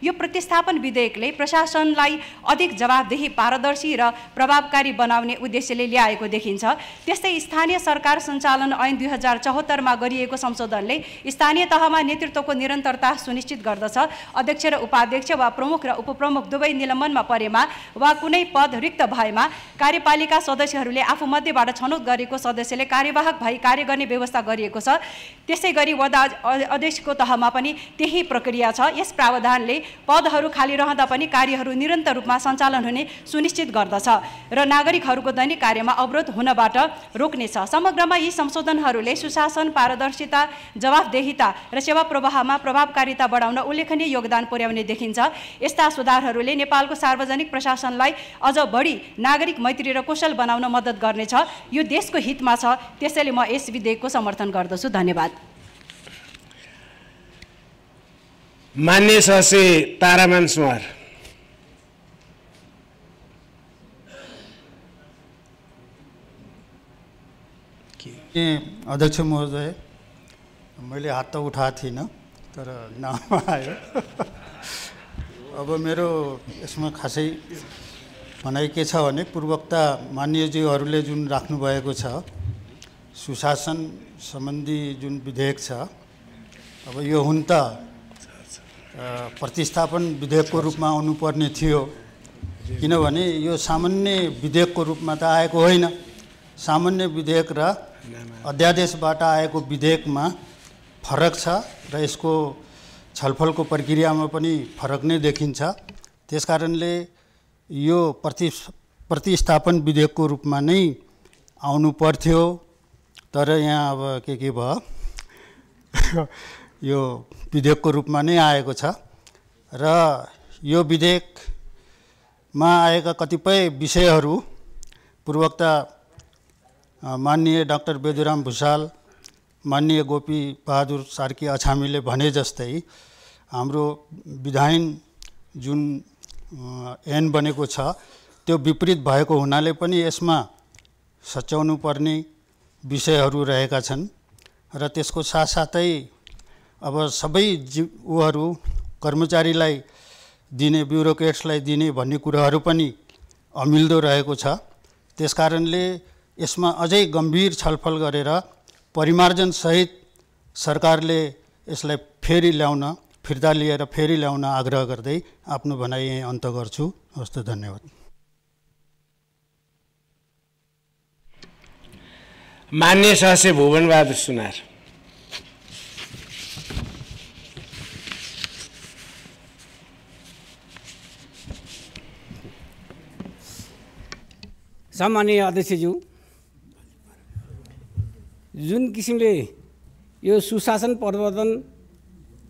यो प्रतिस्थापन विधेयकले प्रशासनलाई अधिक जवाफदेही, पारदर्शी र प्रभावकारी बनाउने उद्देश्यले ल्याएको देखिन्छ। त्यस्तै स्थानीय सरकार सञ्चालन ऐन 2074 मा गरिएको संशोधनले स्थानीय तहमा नेतृत्वको निरन्तरता सुनिश्चित गर्दछ। अध्यक्ष र उपाध्यक्ष वा प्रमुख र उपप्रमुख दुवै निलम्बनमा परेमा वा कुनै पद रिक्त भएमा कार्यपालिका सदस्यहरूले आफू मध्येबाट छनौट गरेको सदस्यले कार्यवाहक भई कार्य गर्ने व्यवस्था गरिएको छ। त्यसैगरी वडा अध्यक्षको तहमा पनि त्यही प्रक्रिया छ। यस प्रावधानले पदहरू खाली रहँदा पनि कार्यहरू निरन्तर रूपमा सञ्चालन हुने सुनिश्चित गर्दछ र नागरिकहरूको दैनिक कार्यमा अवरोध हुनबाट रोक्नेछ। समग्रमा यी संशोधनहरूले सुशासन, पारदर्शिता, जवाफदेहिता र सेवा प्रवाहमा प्रभावकारिता बढाउन उल्लेखनीय योगदान पुर्याउने देखिन्छ। यस्ता सुधारहरूले नेपालको सार्वजनिक प्रशासनलाई अझ बढी नागरिक मैत्री र कुशल बनाउन मद्दत गर्नेछ। यो देशको हितमा छ। त्यसैले म यस विधेयकको समर्थन गर्दछु। धन्यवाद। मान्य सदस्य तारामान सुवार। अध्यक्ष महोदय, मैले हात त उठाएको थिइनँ तर नाम आयो। अब मेरो यसमा खासै भनाइ के छ भने पूर्वोक्ता मान्यज्यूहरूले जुन राख्नुभएको छ सुशासन सम्बन्धी जुन विधेयक छ, अब यो हुन त प्रतिस्थापन विधेयकको रूपमा आउनुपर्ने थियो, किनभने यो सामान्य विधेयकको रूपमा त आएको होइन। सामान्य विधेयक र अध्यादेशबाट आएको विधेयकमा फरक छ र यसको छलफलको प्रक्रियामा पनि फरक नै देखिन्छ। त्यसकारणले यो प्रतिस्थापन विधेयकको रूपमा नै आउनु पर्थ्यो, तर यहाँ अब के भयो यो विधेयकको रूपमा नै आएको छ र यो विधेयकमा आएका कतिपय विषयहरू पूर्वोक्ता माननीय डाक्टर बेदुराम भुषाल, माननीय गोपी बहादुर सार्की अछामीले भने जस्तै हाम्रो विधायन जुन ऐन बनेको छ त्यो विपरीत भएको हुनाले पनि यसमा सच्याउनु पर्ने विषयहरू रहेका छन् र त्यसको साथसाथै अब सबै उहरू कर्मचारीलाई दिने, ब्युरोक्रेट्सलाई दिने भन्ने कुराहरू पनि अमिल्दो रहेको छ। त्यसकारणले यसमा अझै गम्भीर छलफल गरेर परिमार्जनसहित सरकारले यसलाई फिर्ता लिएर फेरि ल्याउन आग्रह गर्दै आफ्नो भनाइ यहीँ अन्त गर्छु। हस्त, धन्यवाद। मान्य सदस्य भुवनबहादुर सुनार। सम्माननीय अध्यक्षज्यू, जुन किसिमले यो सुशासन प्रवर्धन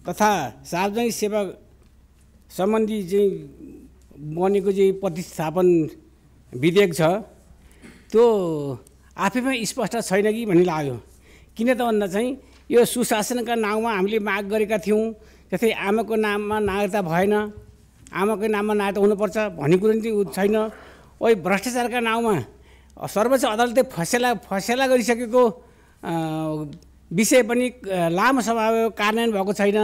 तथा सार्वजनिक सेवा सम्बन्धी चाहिँ बनेको चाहिँ प्रतिस्थापन विधेयक छ त्यो आफैमा स्पष्ट छैन कि भन्ने लाग्यो। किन त भन्दा चाहिँ यो सुशासनका नाउँमा हामीले माग गरेका थियौँ, जस्तै आमाको नाममा नागरिकता भएन, आमाकै नाममा नागरिकता हुनुपर्छ भन्ने कुरो चाहिँ छैन। ओइ भ्रष्टाचारका नाउँमा सर्वोच्च अदालतले फसेला गरिसकेको विषय पनि लामो समयमा कार्यान्वयन भएको छैन।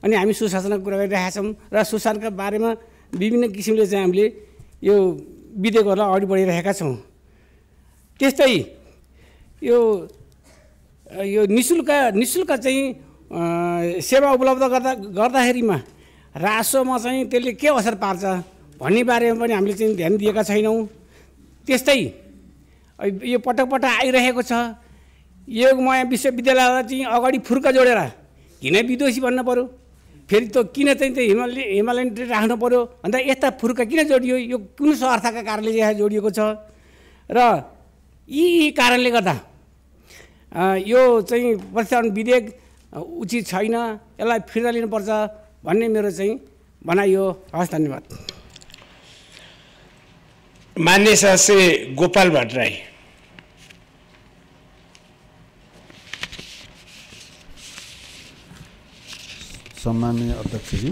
अनि हामी सुशासनको कुरा गरिरहेका छौँ र सुशासनका बारेमा विभिन्न किसिमले चाहिँ हामीले यो विधेयकहरूलाई अगाडि बढिरहेका छौँ। त्यस्तै यो निःशुल्क चाहिँ सेवा उपलब्ध गर्दाखेरिमा राजस्वमा चाहिँ त्यसले के असर पार्छ भन्ने बारेमा पनि हामीले चाहिँ ध्यान दिएका छैनौँ। त्यस्तै यो पटक पटक आइरहेको छ योगमाया विश्वविद्यालयलाई चाहिँ अगाडि फुर्का जोडेर किन विदोषी भन्न पऱ्यो, फेरि त किन चाहिँ हिमालयन ट्रेड राख्नु पऱ्यो अन्त यस्ता फुर्का किन जोडियो, यो कुन स्वार्थका कारणले यहाँ जोडिएको छ र यी कारणले गर्दा यो चाहिँ प्रतिस्थापन विधेयक उचित छैन, यसलाई फिर्ता लिनुपर्छ भन्ने मेरो चाहिँ भनाइ हो। हस्, धन्यवाद। मान्य सदस्य गोपाल भट्टराई। सम्माननीय अध्यक्षजी,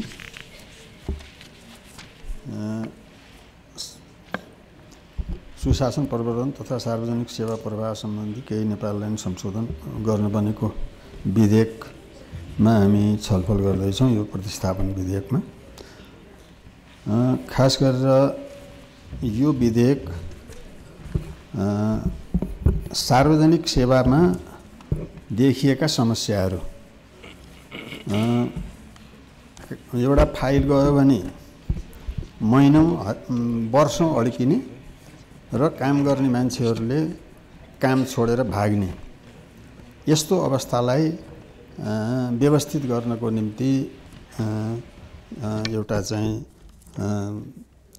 सुशासन प्रवर्धन तथा सार्वजनिक सेवा प्रवाह सम्बन्धी केही नेपाल ऐन संशोधन गर्न बनेको विधेयकमा हामी छलफल गर्दैछौँ। यो प्रतिस्थापन विधेयकमा खास गरेर यो विधेयक सार्वजनिक सेवामा देखिएका समस्याहरू, एउटा फाइल गयो भने महिनौँ वर्षौँ अड्किने र काम गर्ने मान्छेहरूले काम छोडेर भाग्ने, यस्तो अवस्थालाई व्यवस्थित गर्नको निम्ति एउटा चाहिँ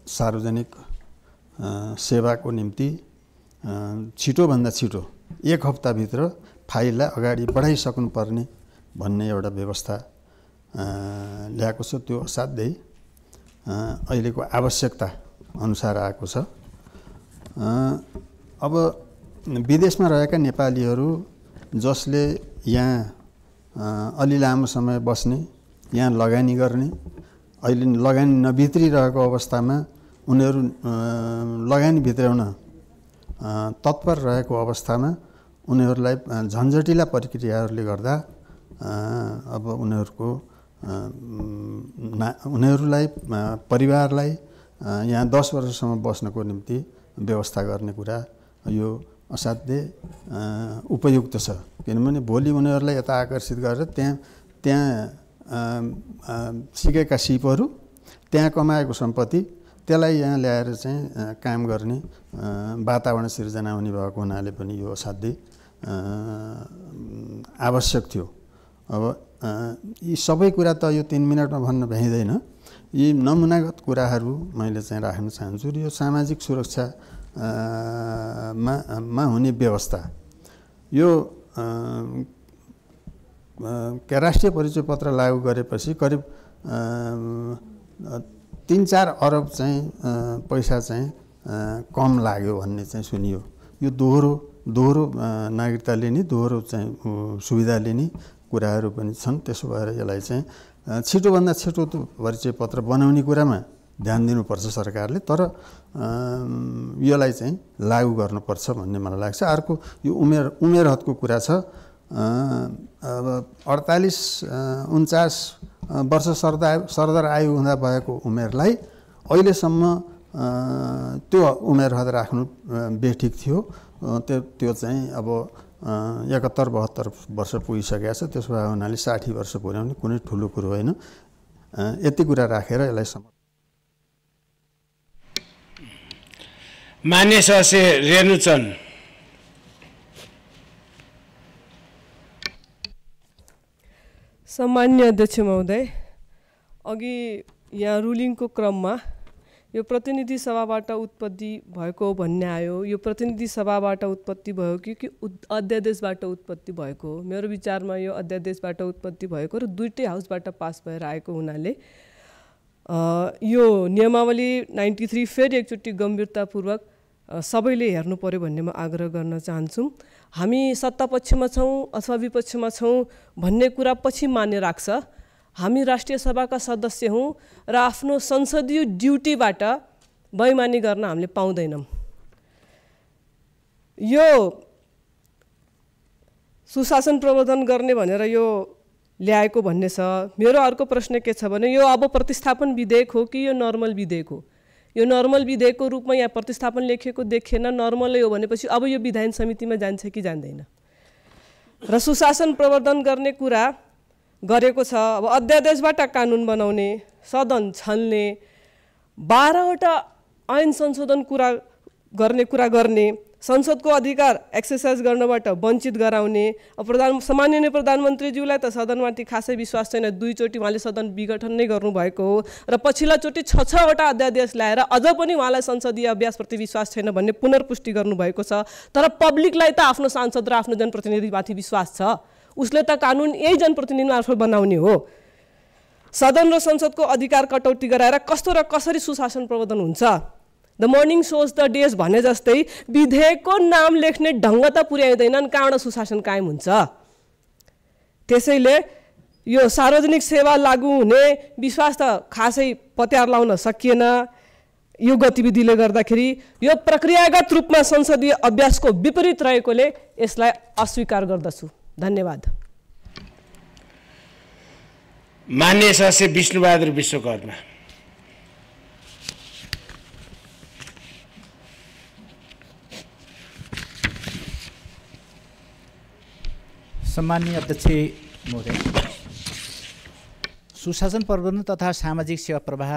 सार्वजनिक सेवाको निम्ति छिटोभन्दा छिटो 1 हप्ताभित्र फाइललाई अगाडि बढाइसक्नुपर्ने भन्ने एउटा व्यवस्था ल्याएको छ। त्यो असाध्यै अहिलेको आवश्यकता अनुसार आएको छ। अब विदेशमा रहेका नेपालीहरू जसले यहाँ अलि लामो समय बस्ने, यहाँ लगानी गर्ने, अहिले लगानी नभित्रिरहेको अवस्थामा उनीहरू लगानी भित्राउन तत्पर रहेको अवस्थामा उनीहरूलाई झन्झटिला प्रक्रियाहरूले गर्दा अब उनीहरूलाई परिवारलाई यहाँ 10 वर्षसम्म बस्नको निम्ति व्यवस्था गर्ने कुरा यो असाध्यै उपयुक्त छ। किनभने भोलि उनीहरूलाई यता आकर्षित गरेर त्यहाँ सिकेका सिपहरू, त्यहाँ कमाएको सम्पत्ति, त्यसलाई यहाँ ल्याएर चाहिँ काम गर्ने वातावरण सिर्जना हुने भएको हुनाले पनि यो असाध्यै आवश्यक थियो। अब यी सबै कुरा त यो 3 मिनटमा भन्न भ्याइँदैन। यी नमुनागत कुराहरू मैले चाहिँ राख्न चाहन्छु। यो सामाजिक सुरक्षा मा हुने व्यवस्था, यो राष्ट्रिय परिचय पत्र लागू गरेपछि करिब 3-4 अरब चाहिँ पैसा चाहिँ कम लाग्यो भन्ने चाहिँ सुनियो। यो दोहोरो नागरिकता लिने, दोहोरो चाहिँ सुविधा लिने कुराहरू पनि छन्। त्यसो भएर यसलाई चाहिँ छिटोभन्दा छिटो परिचय पत्र बनाउने कुरामा ध्यान दिनुपर्छ सरकारले, तर यसलाई चाहिँ लागू गर्नुपर्छ भन्ने मलाई लाग्छ। अर्को यो उमेर हदको कुरा छ। अब 48-49 वर्ष सरदर आयु हुँदा भएको उमेरलाई अहिलेसम्म त्यो उमेर हद राख्नु बेठिक थियो। त्यो चाहिँ अब 71-72 वर्ष पुगिसकेको छ। त्यसो भए हुनाले 60 वर्ष पुर्याउने कुनै ठुलो कुरो होइन। यति कुरा राखेर यसलाई मान्य सदस्य रेणुचन्द। सम्मान्य अध्यक्ष महोदय, अघि यहाँ रुलिङको क्रममा यो प्रतिनिधि सभाबाट उत्पत्ति भएको भन्ने आयो। यो प्रतिनिधि सभाबाट उत्पत्ति भयो कि अध्यादेशबाट उत्पत्ति भएको? मेरो विचारमा यो अध्यादेशबाट उत्पत्ति भएको र दुईटै हाउसबाट पास भएर आएको हुनाले यो नियमावली 93 फेरि एकचोटि गम्भीरतापूर्वक सबैले हेर्नु पर्यो भन्ने म आग्रह गर्न चाहन्छु। हामी सत्तापक्षमा छौँ अथवा विपक्षमा छौँ भन्ने कुरा पछि मान्य राख्छ। हामी राष्ट्रिय सभाका सदस्य हौँ र आफ्नो संसदीय ड्युटीबाट बेइमानी गर्न हामीले पाउँदैनौँ। यो सुशासन प्रवर्धन गर्ने भनेर यो ल्याएको भन्ने छ। मेरो अर्को प्रश्न के छ भने यो अब प्रतिस्थापन विधेयक हो कि यो नर्मल विधेयक हो? यो नर्मल विधेयकको रूपमा यहाँ प्रतिस्थापन लेखिएको देखिएन। नर्मलै हो भनेपछि अब यो विधान समितिमा जान्छ कि जान्दैन? र सुशासन प्रवर्धन गर्ने कुरा गरेको छ। अब अध्यादेशबाट कानुन बनाउने, सदन छल्ने, 12वटा ऐन संशोधन गर्ने, संसदको अधिकार एक्सर्साइज गर्नबाट वञ्चित गराउने। सामान्य प्रधानमन्त्रीज्यूलाई त सदनमाथि खासै विश्वास छैन। 2 चोटि उहाँले सदन विघटन नै गर्नुभएको हो र पछिल्ला चोटि 6-6वटा अध्यादेश ल्याएर अझ पनि उहाँलाई संसदीय अभ्यासप्रति विश्वास छैन भन्ने पुनर्पुष्टि गर्नुभएको छ। तर पब्लिकलाई त आफ्नो सांसद र आफ्नो जनप्रतिनिधिमाथि विश्वास छ। उसले त कानुन यही जनप्रतिनिधि मार्फत बनाउने हो। सदन र संसदको अधिकार कटौती गराएर कस्तो र कसरी सुशासन प्रवर्धन हुन्छ? The morning shows the days भने जस्तै विधेयकको नाम लेख्ने ढङ्ग त पुर्याइँदैनन्, कहाँबाट सुशासन कायम हुन्छ? त्यसैले यो सार्वजनिक सेवा लागू हुने विश्वास त खासै पत्यार लाउन सकिएन। यो गतिविधिले गर्दाखेरि यो प्रक्रियागत रूपमा संसदीय अभ्यासको विपरीत रहेकोले यसलाई अस्वीकार गर्दछु। धन्यवाद। मान्य सदस्य विष्णुबहादुर विश्वकर्मा। सम्माननीय अध्यक्ष महोदय, सुशासन प्रवर्धन तथा सामाजिक सेवा प्रवाह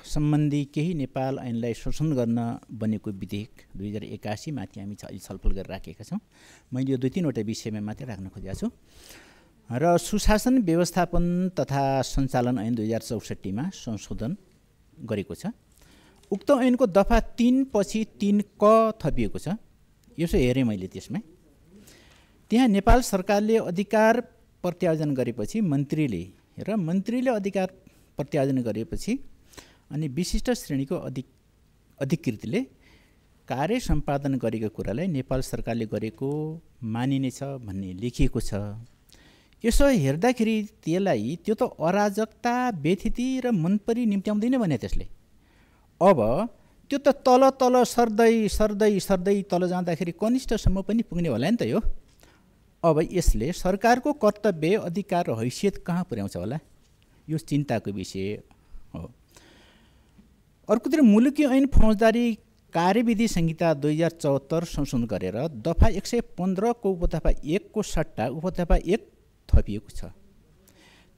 सम्बन्धी केही नेपाल ऐनलाई शोषण गर्न बनेको विधेयक 2081 माथि हामी छलफल गरिराखेका छौँ। मैले यो 2-3वटा विषयमा मात्रै राख्न खोजेको छु। र सुशासन व्यवस्थापन तथा सञ्चालन ऐन 2064 मा संशोधन गरेको छ। उक्त ऐनको दफा 3 पछि 3 क थपिएको छ। यसो हेरेँ मैले त्यसमा, त्यहाँ नेपाल सरकारले अधिकार प्रत्यायोजन गरेपछि मन्त्रीले अधिकार प्रत्यायोजन गरेपछि अनि विशिष्ट श्रेणीको अधिकृतले कार्य सम्पादन गरेको कुरालाई नेपाल सरकारले गरेको मानिनेछ भन्ने लेखिएको छ। यसो हेर्दाखेरि त्यो त अराजकता, बेथिति र मनपरी निम्त्याउँदैन भने त्यसले अब त्यो त तल सर्दै तल जाँदाखेरि कनिष्ठसम्म पनि पुग्ने होला नि त। यो अब यसले सरकारको कर्तव्य, अधिकार र हैसियत कहाँ पुर्याउँछ होला? यो चिन्ताको विषय हो। अर्कोतिर मुलुकी ऐन फौजदारी कार्यविधि संहिता 2074 संशोधन गरेर दफा 115 को उपदफा 1 को सट्टा उपदफा 1 थपिएको छ।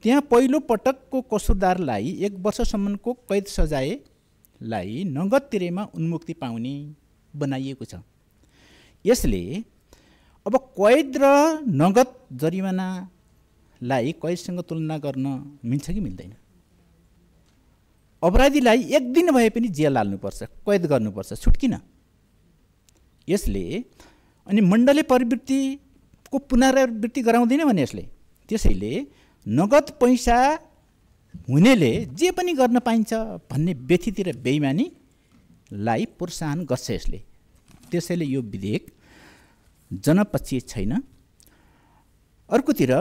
त्यहाँ पहिलो पटकको कसुरदारलाई 1 वर्षसम्मको कैद सजायलाई नगद तिरेमा उन्मुक्ति पाउने बनाइएको छ। यसले अब कैद र नगद जरिमानालाई कैदसँग तुलना गर्न मिल्छ कि मिल्दैन? अपराधीलाई एक दिन भए पनि जेल हाल्नुपर्छ, कैद गर्नुपर्छ, छुट्किन। यसले अनि मण्डले प्रवृत्तिको पुनरावृत्ति गराउँदैन भने यसले, त्यसैले नगद पैसा हुनेले जे पनि गर्न पाइन्छ भन्ने व्यथिति र बेइमानीलाई प्रोत्साहन गर्छ यसले। त्यसैले यो विधेयक जनपक्षीय छैन। अर्कोतिर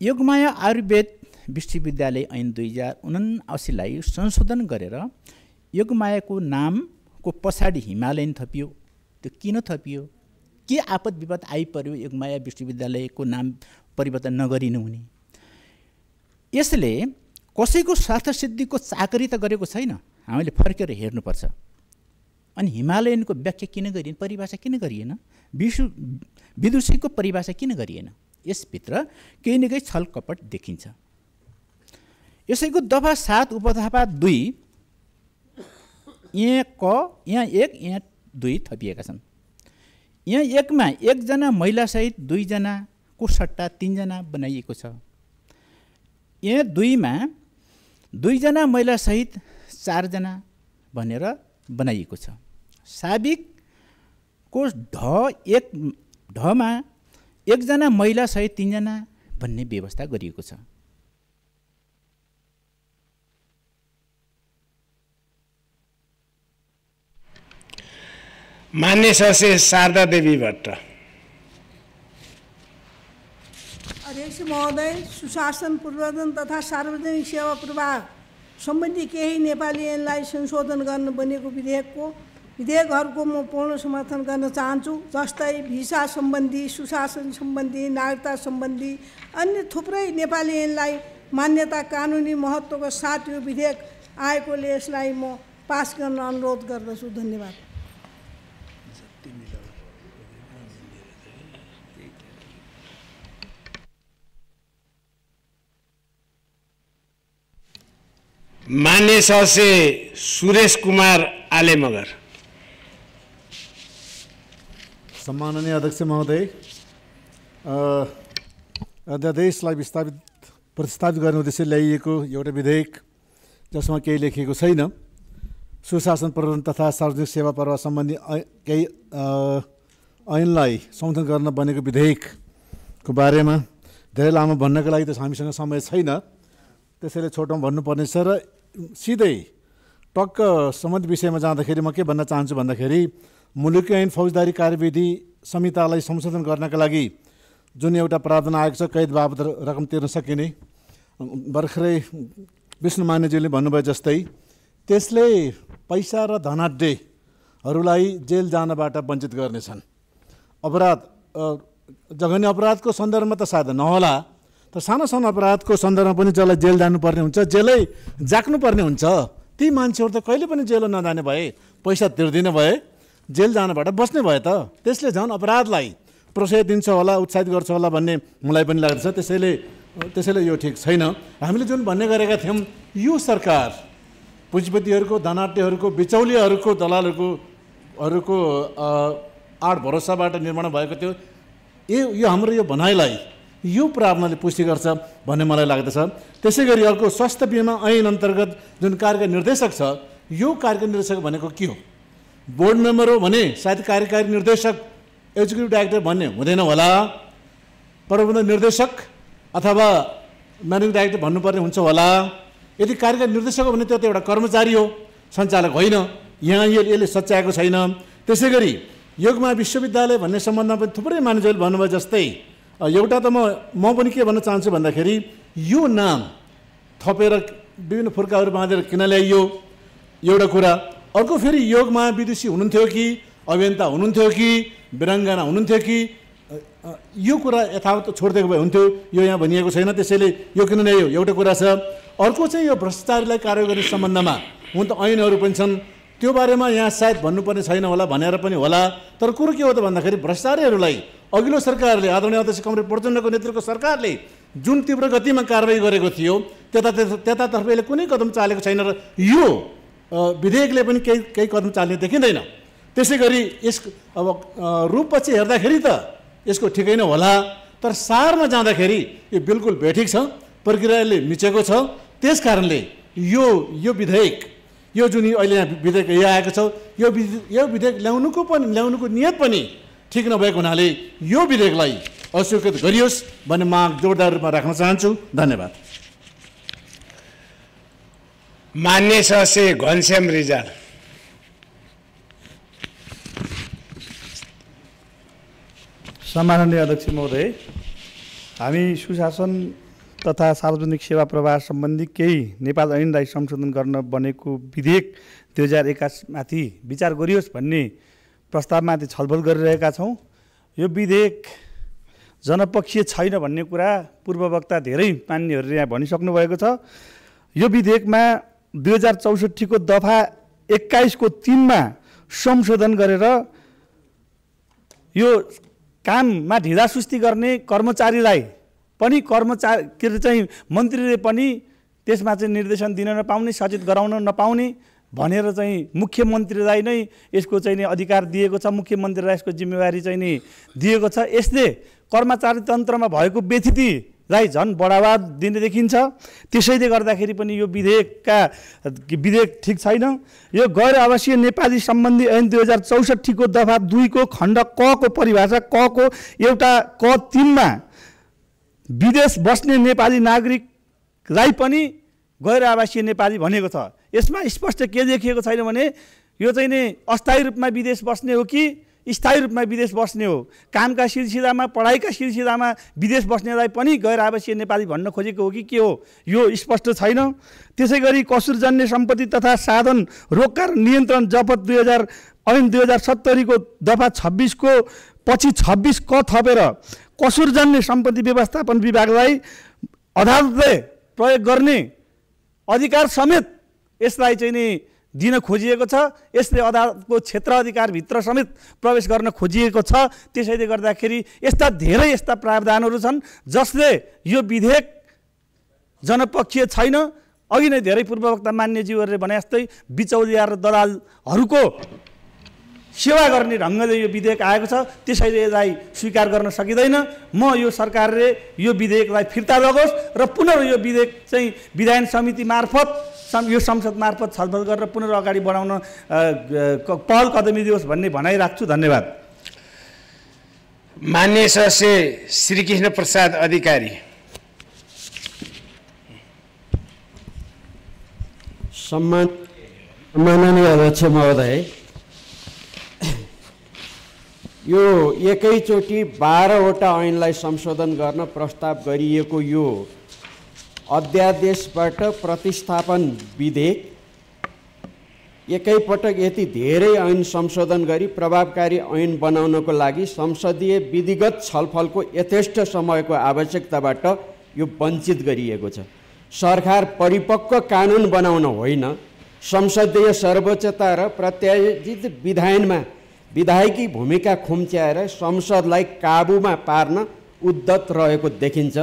योगमाया आयुर्वेद विश्वविद्यालय ऐन 2079लाई संशोधन गरेर योगमायाको नामको पछाडि हिमालयन थपियो। त्यो किन थपियो? के आपद विपद आइपर्यो योगमाया विश्वविद्यालयको नाम परिवर्तन नगरिनु हुने? यसले कसैको स्वार्थ सिद्धिको चाकरी त गरेको छैन, हामीले फर्केर हेर्नुपर्छ। अनि हिमालयनको व्याख्या किन गरिएन, परिभाषा किन गरिएन, विदुषीको परिभाषा किन गरिएन? यसभित्र केही न केही छलकपट देखिन्छ। यसैको दफा 7 उपदफा 2 यहाँ 1 यहाँ 2 थपिएका छन्। यहाँ 1 मा 1 जना महिलासहित 2 जनाको सट्टा 3 जना बनाइएको छ। यहाँ 2 मा 2 जना महिलासहित 4 जना भनेर बनाइएको छ। साबिकको ढमा 1 जना महिलासहित 3 जना भन्ने व्यवस्था गरिएको छ। मान्य सदस्य शारदा देवी भट्ट। अध्यक्ष महोदय, सुशासन प्रवर्धन तथा सार्वजनिक सेवा प्रवाह सम्बन्धी केही नेपाली ऐनलाई संशोधन गर्न बनेको विधेयकहरूको म पूर्ण समर्थन गर्न चाहन्छु। जस्तै भिसा सम्बन्धी, सुशासन सम्बन्धी, नागरिकता सम्बन्धी अन्य थुप्रै नेपाली ऐनलाई मान्यता कानुनी महत्त्वको साथ यो विधेयक आएकोले यसलाई म पास गर्न अनुरोध गर्दछु। धन्यवाद। मान्य सदस्य सुरेश कुमार आलेमगर। सम्माननीय अध्यक्ष महोदय, अध्यादेशलाई प्रतिस्थापित गर्ने उद्देश्य ल्याइएको एउटा विधेयक जसमा केही लेखिएको छैन, सुशासन प्रवर्धन तथा सार्वजनिक सेवा प्रवाह सम्बन्धी केही ऐनलाई संशोधन गर्न बनेको विधेयकको बारेमा धेरै लामो भन्नको लागि त हामीसँग समय छैन, त्यसैले छोटोमा भन्नुपर्नेछ र सिधै टक्क सम्बन्धित विषयमा जाँदाखेरि म के भन्न चाहन्छु भन्दाखेरि मुलुकी ऐन फौजदारी कार्यविधि संहितालाई संशोधन गर्नका लागि जुन एउटा प्रावधान आएको छ कैद बाबत रकम तिर्न सकिने, भर्खरै विष्णुमान्यज्यूले भन्नुभयो जस्तै त्यसले पैसा र धनाढ्यहरूलाई जेल जानबाट वञ्चित गर्नेछन्। अपराध जघन्य अपराधको सन्दर्भमा त सायद नहोला, तर सानो सानो अपराधको सन्दर्भमा पनि जसलाई जेल जानुपर्ने हुन्छ, जेलै जाक्नुपर्ने हुन्छ, ती मान्छेहरू त कहिले पनि जेल नजाने भए, पैसा तिर्दिन भए, जेल जानबाट बस्ने भए त त्यसले झन् अपराधलाई प्रोत्साहित दिन्छ होला, उत्साहित गर्छ होला भन्ने मलाई पनि लाग्दछ। त्यसैले यो ठिक छैन। हामीले जुन भन्ने गरेका थियौँ, यो सरकार पुँजीपतिहरूको, धनाढ्यहरूको, बिचौलियाहरूको, दलालहरूको आड भरोसाबाट निर्माण भएको थियो। यो हाम्रो यो भनाइलाई यो प्रावधानले पुष्टि गर्छ भन्ने मलाई लाग्दछ। त्यसै गरी अर्को स्वास्थ्य बिमा ऐन अन्तर्गत जुन कार्यकारी निर्देशक छ, यो कार्यकारी निर्देशक भनेको के हो? बोर्ड मेम्बर हो भने सायद कार्यकारी निर्देशक, एक्जिक्युटिभ डाइरेक्टर भन्ने हुँदैन होला, प्रबन्धन निर्देशक अथवा म्यानेजिङ डाइरेक्टर भन्नुपर्ने हुन्छ होला। यदि कार्यकारी निर्देशक हो भने त्यो त एउटा कर्मचारी हो, सञ्चालक होइन। यहाँ यसले सच्याएको छैन। त्यसै गरी योगमा विश्वविद्यालय भन्ने सम्बन्धमा पनि थुप्रै मानिसहरूले भन्नुभयो जस्तै एउटा त म पनि के भन्न चाहन्छु भन्दाखेरि यो नाम थपेर विभिन्न फुर्काहरू बाँधेर किन ल्याइयो एउटा कुरा। अर्को फेरि योगमा विदुषी हुनुहुन्थ्यो कि अभियन्ता हुनुहुन्थ्यो कि वीराङ्गना हुनुहुन्थ्यो कि यो कुरा यथावत छोडिदिएको भए हुन्थ्यो, यो यहाँ भनिएको छैन। त्यसैले यो किन ल्याइयो एउटा कुरा छ। अर्को चाहिँ यो भ्रष्टाचारीलाई कारवाही गर्ने सम्बन्धमा हुन त ऐनहरू पनि छन्, त्यो बारेमा यहाँ सायद भन्नुपर्ने छैन होला, भनेर पनि होला। तर कुरो के हो त भन्दाखेरि भ्रष्टाचारीहरूलाई अघिल्लो सरकारले, आदरणीय अध्यक्ष कमरेड प्रचण्डको नेतृत्वको सरकारले जुन तीव्र गतिमा कारवाही गरेको थियो त्यतातर्फ यसले कुनै कदम चालेको छैन र यो विधेयकले पनि केही कदम चाल्ने देखिँदैन। त्यसै गरी यस अब रूपपछि हेर्दाखेरि त यसको ठिकै नै होला, तर सारमा जाँदाखेरि यो बिल्कुल बेठिक छ, प्रक्रियाले मिचेको छ। त्यस कारणले यो विधेयक, यो जुन अहिले यहाँ विधेयक यहाँ आएको छ, यो विधेयक ल्याउनुको नियत पनि ठिक नभएको हुनाले यो विधेयकलाई अस्वीकृत गरियोस् भन्ने माग जोरदार रूपमा राख्न चाहन्छु। धन्यवाद। मान्य सदस्य घनश्याम रिजाल। सम्माननीय अध्यक्ष महोदय, हामी सुशासन तथा सार्वजनिक सेवा प्रवाह सम्बन्धी केही नेपाल ऐनलाई संशोधन गर्न बनेको विधेयक 2021 माथि विचार गरियोस् भन्ने प्रस्तावमाथि छलफल गरिरहेका छौँ। यो विधेयक जनपक्षीय छैन भन्ने कुरा पूर्ववक्ता धेरै मान्यहरूले यहाँ भनिसक्नु भएको छ। यो विधेयकमा 2064 को दफा 21 को 3 मा संशोधन गरेर यो काममा ढिलासुस्ती गर्ने कर्मचारीलाई पनि के चाहिँ मन्त्रीले पनि त्यसमा चाहिँ निर्देशन दिन नपाउने, सचेत गराउन नपाउने भनेर चाहिँ मुख्यमन्त्रीलाई नै यसको चाहिँ अधिकार दिएको छ, मुख्यमन्त्रीलाई यसको जिम्मेवारी चाहिँ नि दिएको छ। यसले कर्मचारी तन्त्रमा भएको व्यथितिलाई झन् बढावा दिने देखिन्छ। त्यसैले गर्दाखेरि पनि यो विधेयक ठिक छैन। यो गैर आवासीय नेपाली सम्बन्धी ऐन 2064 को दफा 2 को खण्ड क को परिभाषा क को एउटा क 3 मा विदेश बस्ने नेपाली नागरिकलाई पनि गैर आवासीय नेपाली भनेको छ। यसमा स्पष्ट के लेखिएको छैन भने यो चाहिँ नि अस्थायी रूपमा विदेश बस्ने हो कि स्थायी रूपमा विदेश बस्ने हो। कामका सिलसिलामा, पढाइका सिलसिलामा विदेश बस्नेलाई पनि गैर आवासीय नेपाली भन्न खोजेको हो कि के हो, यो स्पष्ट छैन। त्यसै गरी कसुरजन्य सम्पत्ति तथा साधन रोककार नियन्त्रण जफत 2070 को दफा 26 को पछि 26 क थपेर कसुरजन्य सम्पत्ति व्यवस्थापन विभागलाई अदालतले प्रयोग गर्ने अधिकार समेत यसलाई चाहिँ नि दिन खोजिएको छ। यसले अदालतको क्षेत्र अधिकारभित्र समेत प्रवेश गर्न खोजिएको छ। त्यसैले गर्दाखेरि यस्ता प्रावधानहरू छन् जसले यो विधेयक जनपक्षीय छैन। अघि नै धेरै पूर्ववक्ता मान्यज्यूहरूले भने जस्तै बिचौलिया र दलालहरूको सेवा गर्ने ढङ्गले यो विधेयक आएको छ। त्यसैले यसलाई स्वीकार गर्न सकिँदैन। म यो सरकारले यो विधेयकलाई फिर्ता लगोस् र पुनः यो विधेयक चाहिँ विधायन समिति मार्फत, यो संसद मार्फत छलफल गरेर पुनः अगाडि बढाउन पहल कदमी दियोस् भन्ने भनाइ राख्छु। धन्यवाद। मान्य सदस्य श्रीकृष्ण प्रसाद अधिकारी। सम्माननीय अध्यक्ष महोदय, यो एकैचोटि 12 वटा ऐनलाई संशोधन गर्न प्रस्ताव गरिएको यो अध्यादेशबाट प्रतिस्थापन विधेयक एकैपटक यति धेरै ऐन संशोधन गरी प्रभावकारी ऐन बनाउनको लागि संसदीय विधिगत छलफलको यथेष्ट समयको आवश्यकताबाट यो वञ्चित गरिएको छ। सरकार परिपक्व कानुन बनाउन होइन, संसदीय सर्वोच्चता र प्रत्याशित विधायनमा विधायकी भूमिका खुम्च्याएर संसदलाई काबुमा पार्न उद्यत रहेको देखिन्छ।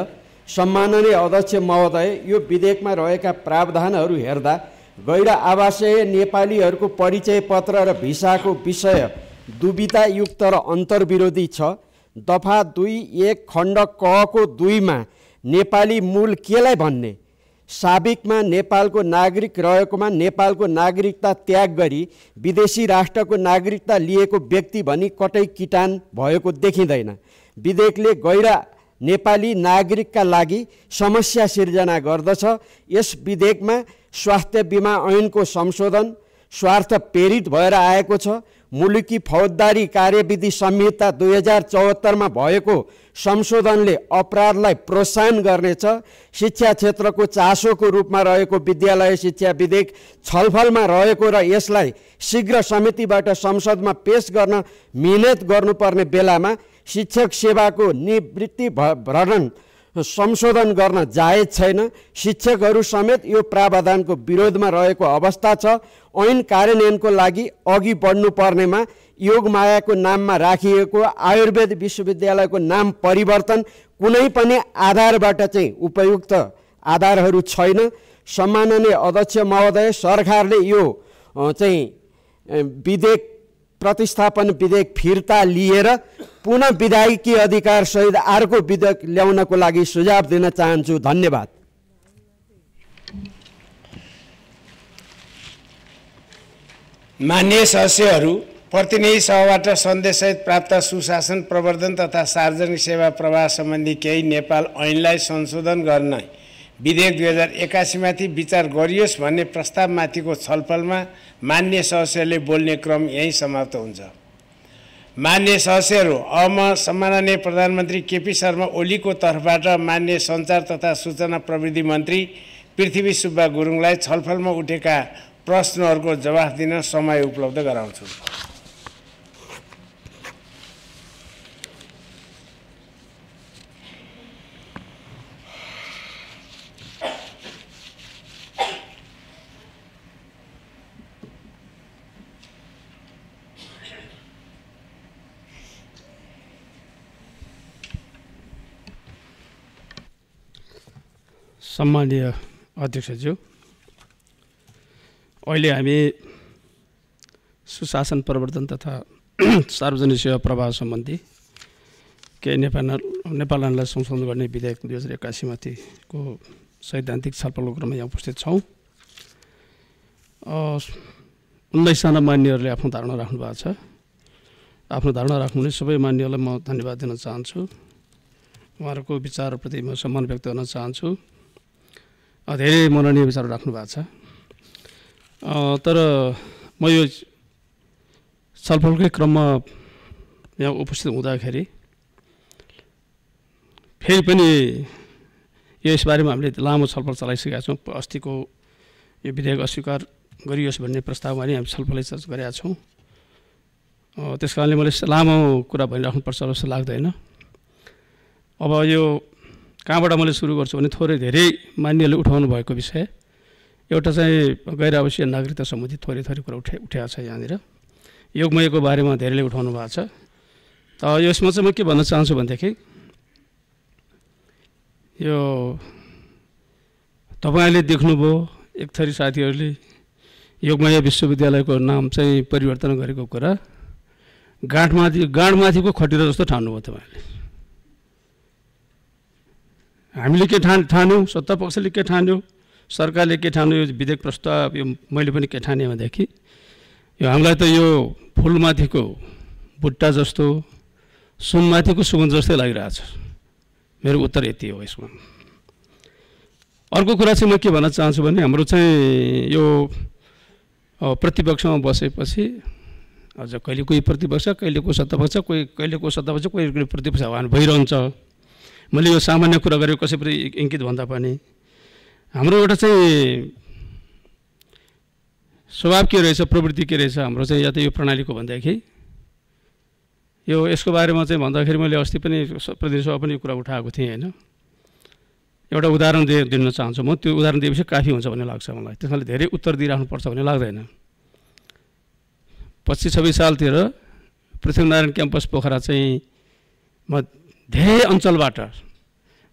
सम्माननीय अध्यक्ष महोदय, यो विधेयकमा रहेका प्रावधानहरू हेर्दा गैर आवासीय नेपालीहरूको परिचय पत्र र भिसाको विषय दुविधायुक्त र अन्तर्विरोधी छ। दफा 2(1) खण्ड क को 2 मा नेपाली मूल केलाई भन्ने, साबिकमा नेपालको नागरिक रहेकोमा नेपालको नागरिकता त्याग गरी विदेशी राष्ट्रको नागरिकता लिएको व्यक्ति भनी कतै किटान भएको देखिँदैन। विधेयकले गैर नेपाली नागरिकका लागि समस्या सिर्जना गर्दछ। यस विधेयकमा स्वास्थ्य बिमा ऐनको संशोधन स्वार्थ प्रेरित भएर आएको छ। मुलुकी फौजदारी कार्यविधि संहिता 2074 मा भएको संशोधनले अपराधलाई प्रोत्साहन गर्नेछ। शिक्षा क्षेत्रको चासोको रूपमा रहेको विद्यालय शिक्षा विधेयक छलफलमा रहेको र यसलाई शीघ्र समितिबाट संसदमा पेश गर्न मिहिनेत गर्नुपर्ने बेलामा शिक्षक सेवाको निवृत्ति भरण संशोधन गर्न जायज छैन। शिक्षकहरू समेत यो प्रावधानको विरोधमा रहेको अवस्था छ। ऐन कार्यान्वयनको लागि अघि बढ्नुपर्नेमा योगमायाको नाममा राखिएको आयुर्वेद विश्वविद्यालयको नाम परिवर्तन कुनै पनि आधारबाट चाहिँ उपयुक्त आधारहरू छैन। सम्माननीय अध्यक्ष महोदय, सरकारले यो चाहिँ विधेयक प्रतिस्थापन विधेयक फिर्ता लिएर पुनः विधायकीय अधिकार सहित अर्को विधेयक ल्याउनको लागि सुझाव दिन चाहन्छु। धन्यवाद। माननीय सदस्यहरू, प्रतिनिधि सभाबाट सन्देशसहित प्राप्त सुशासन प्रवर्धन तथा सार्वजनिक सेवा प्रवाह सम्बन्धी केही नेपाल ऐनलाई संशोधन गर्न विधेयक 2081 माथि विचार गरियोस् भन्ने प्रस्तावमाथिको छलफलमा माननीय सदस्यहरूले बोल्ने क्रम यही समाप्त हुन्छ। माननीय सदस्यहरू, अब म सम्माननीय प्रधानमन्त्री केपी शर्मा ओलीको तर्फबाट माननीय सञ्चार तथा सूचना प्रविधि मन्त्री पृथ्वी सुब्बा गुरुङलाई छलफलमा उठेका प्रश्नहरूको जवाफ दिन समय उपलब्ध गराउँछु। सम्माननीय अध्यक्षज्यू, अहिले हामी सुशासन प्रवर्धन तथा सार्वजनिक सेवा प्रवाह सम्बन्धी केही नेपाल ऐनलाई संशोधन गर्ने विधेयक 2081 माथिको सैद्धान्तिक छलफलको क्रममा यहाँ उपस्थित छौँ। 19 जना मान्यहरूले आफ्नो धारणा राख्नु भएको छ। आफ्नो धारणा राख्नुहुने सबै मान्यहरूलाई म धन्यवाद दिन चाहन्छु। उहाँहरूको विचारप्रति म सम्मान व्यक्त गर्न चाहन्छु। धेरै मननीय विचार राख्नु भएको छ। तर म यो छलफलकै क्रममा यहाँ उपस्थित हुँदाखेरि फेरि पनि यसबारेमा हामीले लामो छलफल चलाइसकेका छौँ। अस्तिको यो विधेयक अस्वीकार गरियोस् भन्ने प्रस्तावमा नि हामी छलफलै गरेका छौँ। त्यस कारणले मैले लामो कुरा भनिराख्नुपर्छ जस्तो लाग्दैन। अब यो कहाँबाट मैले सुरु गर्छु भने थोरै धेरै मान्यले उठाउनु भएको विषय एउटा चाहिँ गैर आवश्यक नागरिकता सम्बन्धी थोरै कुरा उठाएको छ। यहाँनिर योगमयको बारेमा धेरैले उठाउनु भएको छ। त यसमा चाहिँ म के भन्न चाहन्छु भनेदेखि यो तपाईँले देख्नुभयो एक थरी साथीहरूले योगमय विश्वविद्यालयको नाम चाहिँ परिवर्तन गरेको कुरा गाँडमाथिको खटिरा जस्तो ठान्नुभयो तपाईँले। हामीले के ठान्यौँ, सत्ता पक्षले के ठान्यो, सरकारले के ठान्यो, यो विधेयक प्रस्ताव यो मैले पनि के ठाने भनेदेखि यो हामीलाई त यो फुलमाथिको बुट्टा जस्तो सुनमाथिको सुगन्ध जस्तै लागिरहेछ। मेरो उत्तर यति हो यसमा। अर्को कुरा चाहिँ म के भन्न चाहन्छु भने हाम्रो चाहिँ यो प्रतिपक्षमा बसेपछि अझ कहिले कोही प्रतिपक्ष, कहिले को सत्तापक्ष, कहिले को सत्तापक्ष, कोही प्रतिपक्ष आह्वान भइरहन्छ। मैले यो सामान्य कुरा गरेको कसैप्रति इङ्कित भन्दा पनि हाम्रो एउटा चाहिँ स्वभाव के रहेछ, प्रवृत्ति के रहेछ हाम्रो चाहिँ या त यो प्रणालीको भन्दाखेरि यो यसको बारेमा चाहिँ भन्दाखेरि मैले अस्ति पनि प्रतिनिधि सभा पनि कुरा उठाएको थिएँ होइन। एउटा उदाहरण दिन चाहन्छु म। त्यो उदाहरण दिएपछि काफी हुन्छ भन्ने लाग्छ मलाई। त्यस कारणले धेरै उत्तर दिइराख्नुपर्छ भन्ने लाग्दैन। 25-26 सालतिर पृथ्वीनारायण क्याम्पस पोखरा चाहिँ म धेरै अञ्चलबाट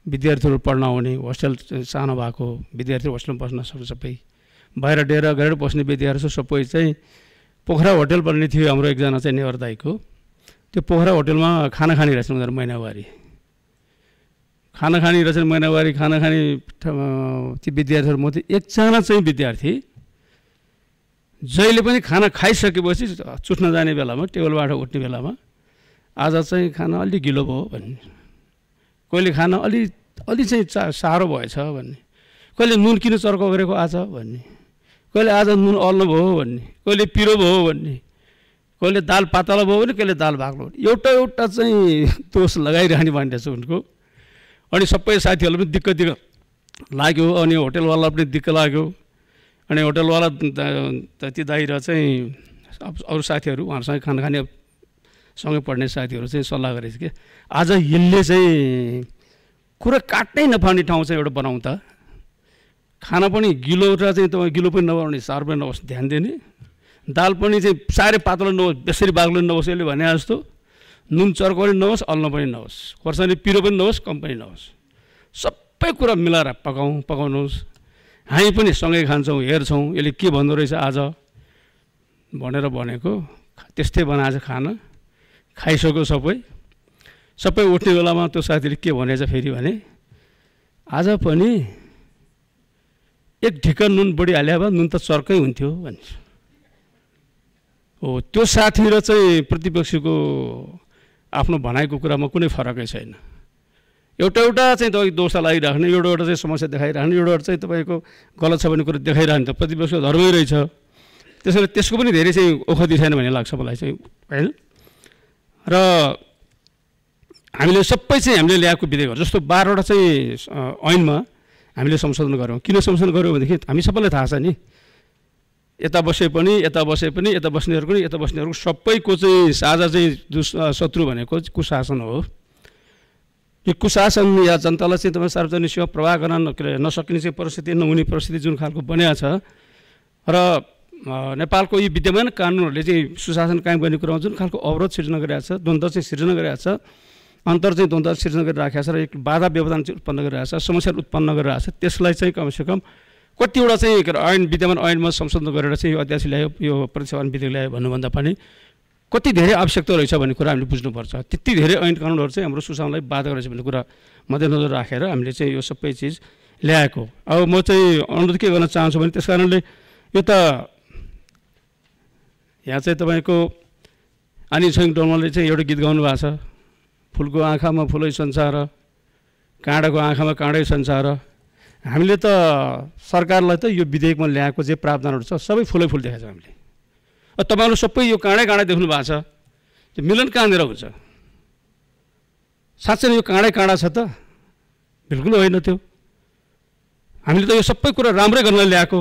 विद्यार्थीहरू पढ्न आउने, होस्टेल सानो भएको विद्यार्थी होस्टेलमा बस्न सक्ने, सबै बाहिर डेरा गरेर बस्ने विद्यार्थी सबै चाहिँ पोखरा होटल बन्ने थियो। हाम्रो एकजना चाहिँ नेवर दाईको त्यो पोखरा होटलमा खाना खाने रहेछन् उनीहरू महिनावारी। खाना खाने रहेछन् महिनावारी, खाना खाने ती विद्यार्थीहरू मध्ये एकजना चाहिँ विद्यार्थी जहिले पनि खाना खाइसकेपछि चुट्न जाने बेलामा, टेबलबाट उठ्ने बेलामा आज चाहिँ खाना अलि गिलो भयो भन्ने, कहिले खाना अलि चाहिँ साह्रो भएछ भन्ने, कहिले नुन किन चर्को गरेको आज भन्ने, कहिले आज नुन अल्लो भयो भन्ने, कहिले पिरो भयो भन्ने, कहिले दाल पातला भयो भने कहिले दाल बाक्लो, एउटा चाहिँ दोष लगाइरहने भन्ने रहेछ उनको। अनि सबै साथीहरूलाई पनि दिक्क लाग्यो। अनि होटलवाला पनि दिक्क लाग्यो। अनि होटलवाला ती दाइ र चाहिँ अरू साथीहरू उहाँहरूसँग खाना खाने सँगै पढ्ने साथीहरू चाहिँ सल्लाह गरेछ कि आज यसले चाहिँ कुरा काट्नै नपाउने ठाउँ चाहिँ एउटा बनाउँ त। खाना पनि गिलो र चाहिँ तपाईँ गिलो पनि नबनाउने, सार पनि नहोस्, ध्यान दिने, दाल पनि चाहिँ साह्रै पातलो नहोस्, बेसरी बाग्लो नहोस्, यसले भने जस्तो नुन चर्को पनि नहोस्, अल्न पनि नहोस्, खोर्सानी पिरो पनि नहोस्, कम पनि नहोस्, सबै कुरा मिलाएर पकाउनुहोस्। हामी पनि सँगै खान्छौँ, हेर्छौँ यसले के भन्दो रहेछ आज भनेर भनेको। त्यस्तै बनाएछ खाना, खाइसक्यो सबै उठ्ने बेलामा त्यो साथीले के भनेछ फेरि भने आज पनि एक ढिका नुन बढी हाल्यो भए नुन त चर्कै हुन्थ्यो भन्छ। हो त्यो साथी र चाहिँ प्रतिपक्षीको आफ्नो भनाइको कुरामा कुनै फरकै छैन। एउटा चाहिँ तपाईँ दोष लगाइराख्ने, एउटा चाहिँ समस्या देखाइराख्ने, एउटा चाहिँ तपाईँको गलत छ भन्ने कुरा देखाइरहने त प्रतिपक्षको धर्मै रहेछ। त्यसैले त्यसको पनि धेरै चाहिँ ओखति छैन भन्ने लाग्छ मलाई चाहिँ होइन। र हामीले सबै चाहिँ हामीले ल्याएको विधेयकहरू जस्तो 12वटा चाहिँ ऐनमा हामीले संशोधन गऱ्यौँ। किन संशोधन गऱ्यौँ भनेदेखि हामी सबैलाई थाहा छ नि, यता बसे पनि यता बस्नेहरूको नि यता बस्नेहरूको सबैको चाहिँ साझा चाहिँ शत्रु भनेको कुशासन हो। यो कुशासन या जनतालाई चाहिँ तपाईँ सार्वजनिक सेवा प्रवाह गर्न नसकिने चाहिँ परिस्थिति, नहुने परिस्थिति जुन खालको बनिएको छ र नेपालको यी विद्यमान कानुनहरूले चाहिँ सुशासन कायम गर्ने कुरामा जुन खालको अवरोध सिर्जना गरिरहेको छ, द्वन्द्व चाहिँ सिर्जना गरिरहेको छ, अन्तर चाहिँ द्वन्द्व सिर्जना गरिराखेको छ र एक बाधा व्यवधान चाहिँ उत्पन्न गरिरहेको छ, समस्या उत्पन्न गरिरहेको छ। त्यसलाई चाहिँ कमसेकम कतिवटा चाहिँ ऐन विद्यमान ऐनमा संशोधन गरेर चाहिँ यो अध्यादेश ल्यायो, यो प्रतिस्थापन विधेयक ल्यायो भन्नुभन्दा पनि कति धेरै आवश्यकता रहेछ भन्ने कुरा हामीले बुझ्नुपर्छ। त्यति धेरै ऐन कानुनहरू चाहिँ हाम्रो सुशासनलाई बाधा रहेछ भन्ने कुरा मध्यनजर राखेर हामीले चाहिँ यो सबै चिज ल्याएको। अब म चाहिँ अनुरोध के गर्न चाहन्छु भने त्यस कारणले यो त यहाँ चाहिँ तपाईँको आनी छोइङ डोल्माले चाहिँ एउटा गीत गाउनु भएको छ, फुलको आँखामा फुलै संसार, काँडाको आँखामा काँडै संसार। हामीले त सरकारलाई त यो विधेयकमा ल्याएको जे प्रावधानहरू छ सबै फुलै फुल देखाएको छ हामीले। तपाईँहरू सबै यो काँडै देख्नु भएको छ, त्यो मिलन कहाँनिर हुन्छ? साँच्चै यो काँडै छ त? बिल्कुल होइन त्यो। हामीले त यो सबै कुरा राम्रै गर्न ल्याएको।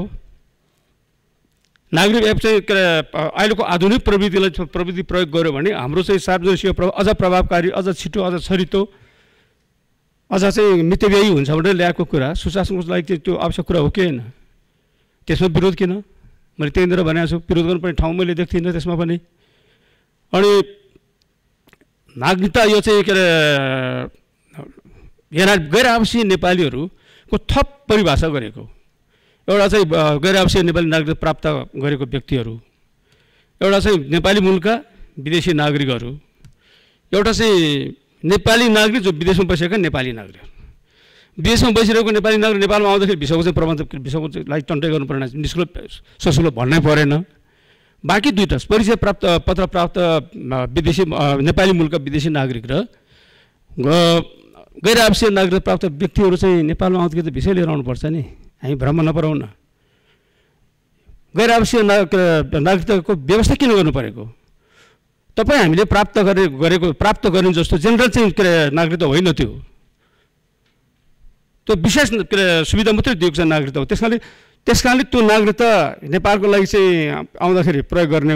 नागरिक एप चाहिँ अहिलेको आधुनिक प्रविधि प्रयोग गर्यो भने हाम्रो चाहिँ सार्वजनिक सेवा अझ प्रभावकारी, अझ छिटो, अझ छरितो, अझ चाहिँ मितव्ययी हुन्छ भनेर ल्याएको कुरा सुशासनको लागि त्यो आवश्यक कुरा हो कि होइन? त्यसमा विरोध किन? मैले त्यहीँनिर भनेको छु, विरोध गर्नुपर्ने ठाउँ मैले देख्थिनँ त्यसमा पनि। अनि नागरिकता यो चाहिँ गैर आवासीय नेपालीहरूको थप परिभाषा गरेको, एउटा चाहिँ गैर आवासीय नेपाली नागरिकता प्राप्त गरेको व्यक्तिहरू, एउटा चाहिँ नेपाली मूलका विदेशी नागरिकहरू, एउटा चाहिँ नेपाली नागरिक जो विदेशमा बसेका नेपाली नागरिक, विदेशमा बसिरहेको नेपाली नागरिक नेपालमा आउँदाखेरि भिसाको चाहिँ प्रबन्ध भिसाको चाहिँ लागि टन्टै गर्नु परेन, निःशुल्क सशुल्क भन्नै परेन। बाँकी दुईवटा परिचय पत्र प्राप्त विदेशी नेपाली मूलका विदेशी नागरिक र गैर आवासीय नागरिकता प्राप्त व्यक्तिहरू चाहिँ नेपालमा आउँदाखेरि त भिसै लिएर आउनुपर्छ नि, हामी भ्रम नपराउँ न। गैर आवासीय नागरिकताको व्यवस्था किन गर्नु परेको? तपाईँ हामीले प्राप्त गर्ने जस्तो जेनरल चाहिँ नागरिकता होइन, त्यो विशेष सुविधा मात्रै दिएको छ नागरिकता हो। त्यस कारणले त्यो नागरिकता नेपालको लागि चाहिँ आउँदाखेरि प्रयोग गर्ने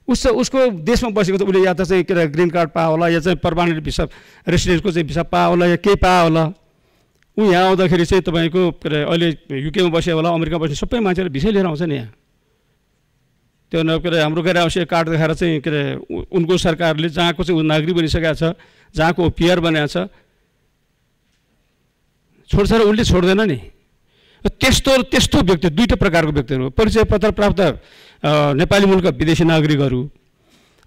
उसको देशमा बसेको त उसले या त चाहिँ ग्रिन कार्ड पायो होला, या चाहिँ पर्मानेन्ट भिसा रेसिडेन्सको चाहिँ भिसा पायो होला, या केही पायो होला। ऊ यहाँ आउँदाखेरि चाहिँ तपाईँको अहिले युकेमा बस्यो होला, अमेरिकामा बस्ने सबै मान्छेले भिसै लिएर आउँछ नि यहाँ। त्यो हाम्रो गैर आवासीय कार्ड देखाएर चाहिँ उनको सरकारले जहाँको चाहिँ ऊ नागरिक बनिसकेको छ, जहाँको पिआर बनाएको छ, छोड्छ र उसले छोड्दैन नि। त्यस्तो व्यक्ति दुईवटा प्रकारको व्यक्तिहरू, परिचय पत्र प्राप्त नेपाली मूलका विदेशी नागरिकहरू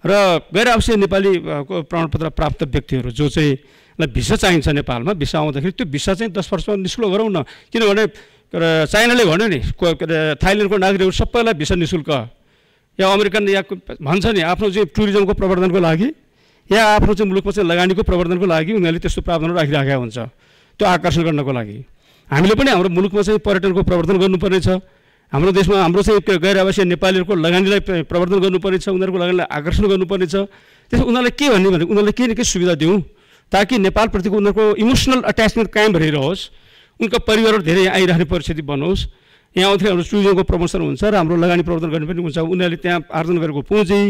र गैर आवासीय नेपाली को प्रमाणपत्र प्राप्त व्यक्तिहरू जो चाहिँ भिसा चाहिन्छ नेपालमा। भिसा आउँदाखेरि त्यो भिसा चाहिँ 10 वर्षमा निःशुल्क गरौँ न, किनभने चाइनाले भन्यो नि थाइल्यान्डको नागरिकहरू सबैलाई भिसा निःशुल्क, या अमेरिकन या भन्छ नि आफ्नो चाहिँ टुरिज्मको प्रवर्धनको लागि या आफ्नो चाहिँ मुलुकमा चाहिँ लगानीको प्रवर्धनको लागि उनीहरूले त्यस्तो प्रावधान राखिराखेको हुन्छ त्यो आकर्षण गर्नको लागि। हामीले पनि हाम्रो मुलुकमा चाहिँ पर्यटनको प्रवर्धन गर्नुपर्ने छ, हाम्रो देशमा हाम्रो चाहिँ गैर आवासीय नेपालीहरूको लगानीलाई प्रवर्धन गर्नुपर्ने छ, उनीहरूको लगानीलाई आकर्षण गर्नुपर्ने छ। त्यसो उनीहरूलाई के भन्ने भने उनीहरूलाई केही न केही सुविधा दिउँ ताकि नेपालप्रतिको उनीहरूको इमोसनल अट्याचमेन्ट कायम भइरहोस्, उनका परिवारहरू धेरै आइरहने परिस्थिति बनोस्। यहाँ आउँदाखेरि हाम्रो टुरिज्मको प्रमोसन हुन्छ र हाम्रो लगानी प्रवर्धन गर्ने पनि हुन्छ। उनीहरूले त्यहाँ आर्जन गरेको पुँजी,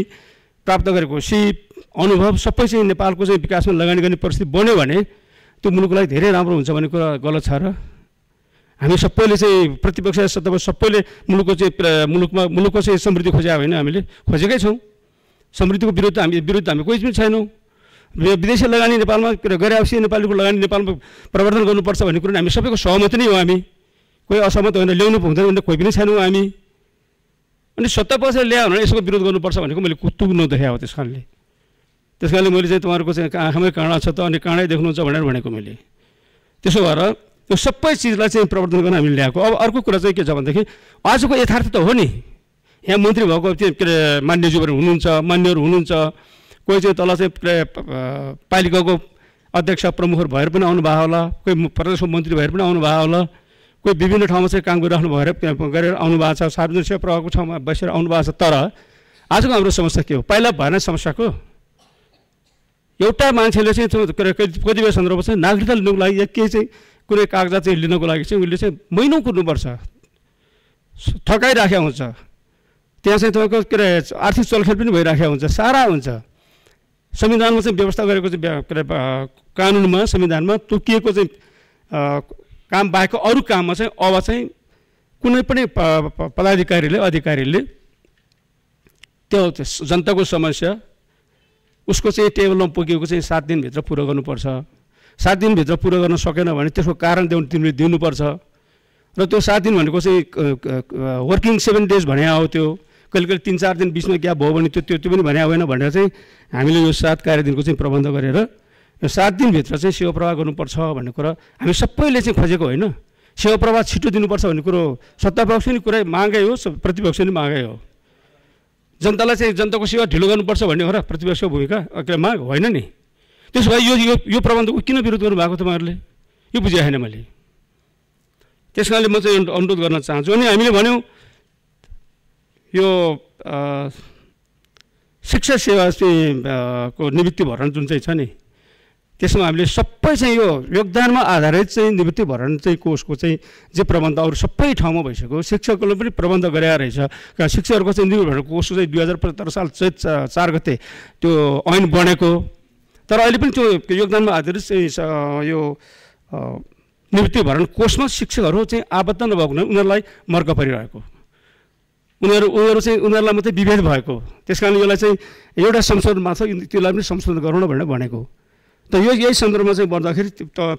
प्राप्त गरेको सिप, अनुभव सबै चाहिँ नेपालको चाहिँ विकासमा लगानी गर्ने परिस्थिति बन्यो भने त्यो मुलुकलाई धेरै राम्रो हुन्छ भन्ने कुरा गलत छ र हामी सबैले चाहिँ प्रतिपक्ष तपाईँ सबैले मुलुकको चाहिँ समृद्धि खोजे होइन, हामीले खोजेकै छौँ। समृद्धिको विरुद्ध हामी कोही पनि छैनौँ। विदेशी लगानी नेपालमा गैर आवासीय नेपालीको लगानी नेपालमा प्रवर्धन गर्नुपर्छ भन्ने कुरा हामी सबैको सहमति नै हो। हामी कोही असहमत होइन, ल्याउनु हुँदैन भने कोही पनि छैनौँ हामी। अनि सत्ता पक्षले ल्यायो भने यसको विरोध गर्नुपर्छ भनेको मैले कुतुक नदेखाएको त्यस कारणले मैले चाहिँ तपाईँहरूको चाहिँ आँखामै काँडा छ त अनि काँडै देख्नुहुन्छ भनेर भनेको मैले। त्यसो भएर यो सबै चिजलाई चाहिँ प्रवर्तन गर्न हामीले ल्याएको। अब अर्को कुरा चाहिँ के छ भनेदेखि आजको यथार्थ त हो नि, यहाँ मन्त्री भएको के अरे मान्यज्यूहरू हुनुहुन्छ, मान्यहरू हुनुहुन्छ, कोही चाहिँ तल चाहिँ पालिकाको अध्यक्ष प्रमुखहरू भएर पनि आउनुभएको होला, कोही प्रदेशको मन्त्री भएर पनि आउनुभएको होला, कोही विभिन्न ठाउँमा चाहिँ काम गरिराख्नु भएर गरेर आउनुभएको छ, सार्वजनिक सेवा प्रभावको ठाउँमा बसेर आउनुभएको छ। तर आजको हाम्रो समस्या के हो? पहिला भएन समस्याको एउटा मान्छेले चाहिँ कति बेला सन्दर्भमा चाहिँ नागरिकता लिनुको लागि या केही चाहिँ कुनै कागजात चाहिँ लिनको लागि चाहिँ उसले चाहिँ महिनौँ कुर्नुपर्छ, थकाइराखेको हुन्छ, त्यहाँ चाहिँ तपाईँको के अरे आर्थिक चलखेल पनि भइराखेको हुन्छ, सारा हुन्छ। संविधानमा चाहिँ व्यवस्था गरेको चाहिँ के अरे कानुनमा संविधानमा तोकिएको चाहिँ काम बाहेक अरू काममा चाहिँ अब चाहिँ कुनै पनि पदाधिकारीले अधिकारीले त्यो जनताको समस्या उसको चाहिँ टेबलमा पुगेको चाहिँ 7 दिनभित्र पुरा गर्नुपर्छ। 7 दिनभित्र पुरा गर्न सकेन भने त्यसको कारण तिमीले दिनुपर्छ। र त्यो 7 दिन भनेको चाहिँ वर्किङ 7 डेज भने हो, त्यो कहिले कहिले 3-4 दिन बिचमा ग्याप भयो भने त्यो पनि भने होइन भनेर चाहिँ हामीले यो 7 कार्यदिनको चाहिँ प्रबन्ध गरेर यो 7 दिनभित्र चाहिँ सेवा प्रवाह गर्नुपर्छ भन्ने कुरा हामी सबैले चाहिँ खोजेको होइन। सेवा प्रवाह छिटो दिनुपर्छ भन्ने कुरो सत्तापक्ष नि कुरा मागै हो, प्रतिपक्ष नि मागै हो। जनतालाई चाहिँ जनताको सेवा ढिलो गर्नुपर्छ भन्ने हो र प्रतिपक्षको भूमिका माग होइन नि। त्यसो भए यो प्रबन्धको किन विरोध गर्नुभएको तपाईँहरूले? यो बुझेको छैन मैले। त्यस कारणले म चाहिँ अनुरोध गर्न चाहन्छु। अनि हामीले भन्यौँ यो शिक्षा सेवा चाहिँ को निवृत्ति भरण जुन चाहिँ छ नि, त्यसमा हामीले सबै चाहिँ यो योगदानमा आधारित चाहिँ निवृत्ति भरण चाहिँ कोषको चाहिँ जे प्रबन्ध अरू सबै ठाउँमा भइसक्यो। शिक्षकहरूले पनि प्रबन्ध गरेर रहेछ। शिक्षकहरूको चाहिँ निवृत्ति भरण कोष चाहिँ 2017 साल चैत 4 गते त्यो ऐन बनेको, तर अहिले पनि त्यो योगदानमा आधारित चाहिँ यो निवृत्ति भरण कोषमा शिक्षकहरू चाहिँ आबद्ध नभएको उनीहरूलाई मर्क परिरहेको, उनीहरूलाई मात्रै विभेद भएको। त्यस कारण यसलाई चाहिँ एउटा संशोधनमा छ, त्यसलाई पनि संशोधन गरौँ भनेर भनेको। त यही सन्दर्भमा चाहिँ भन्दाखेरि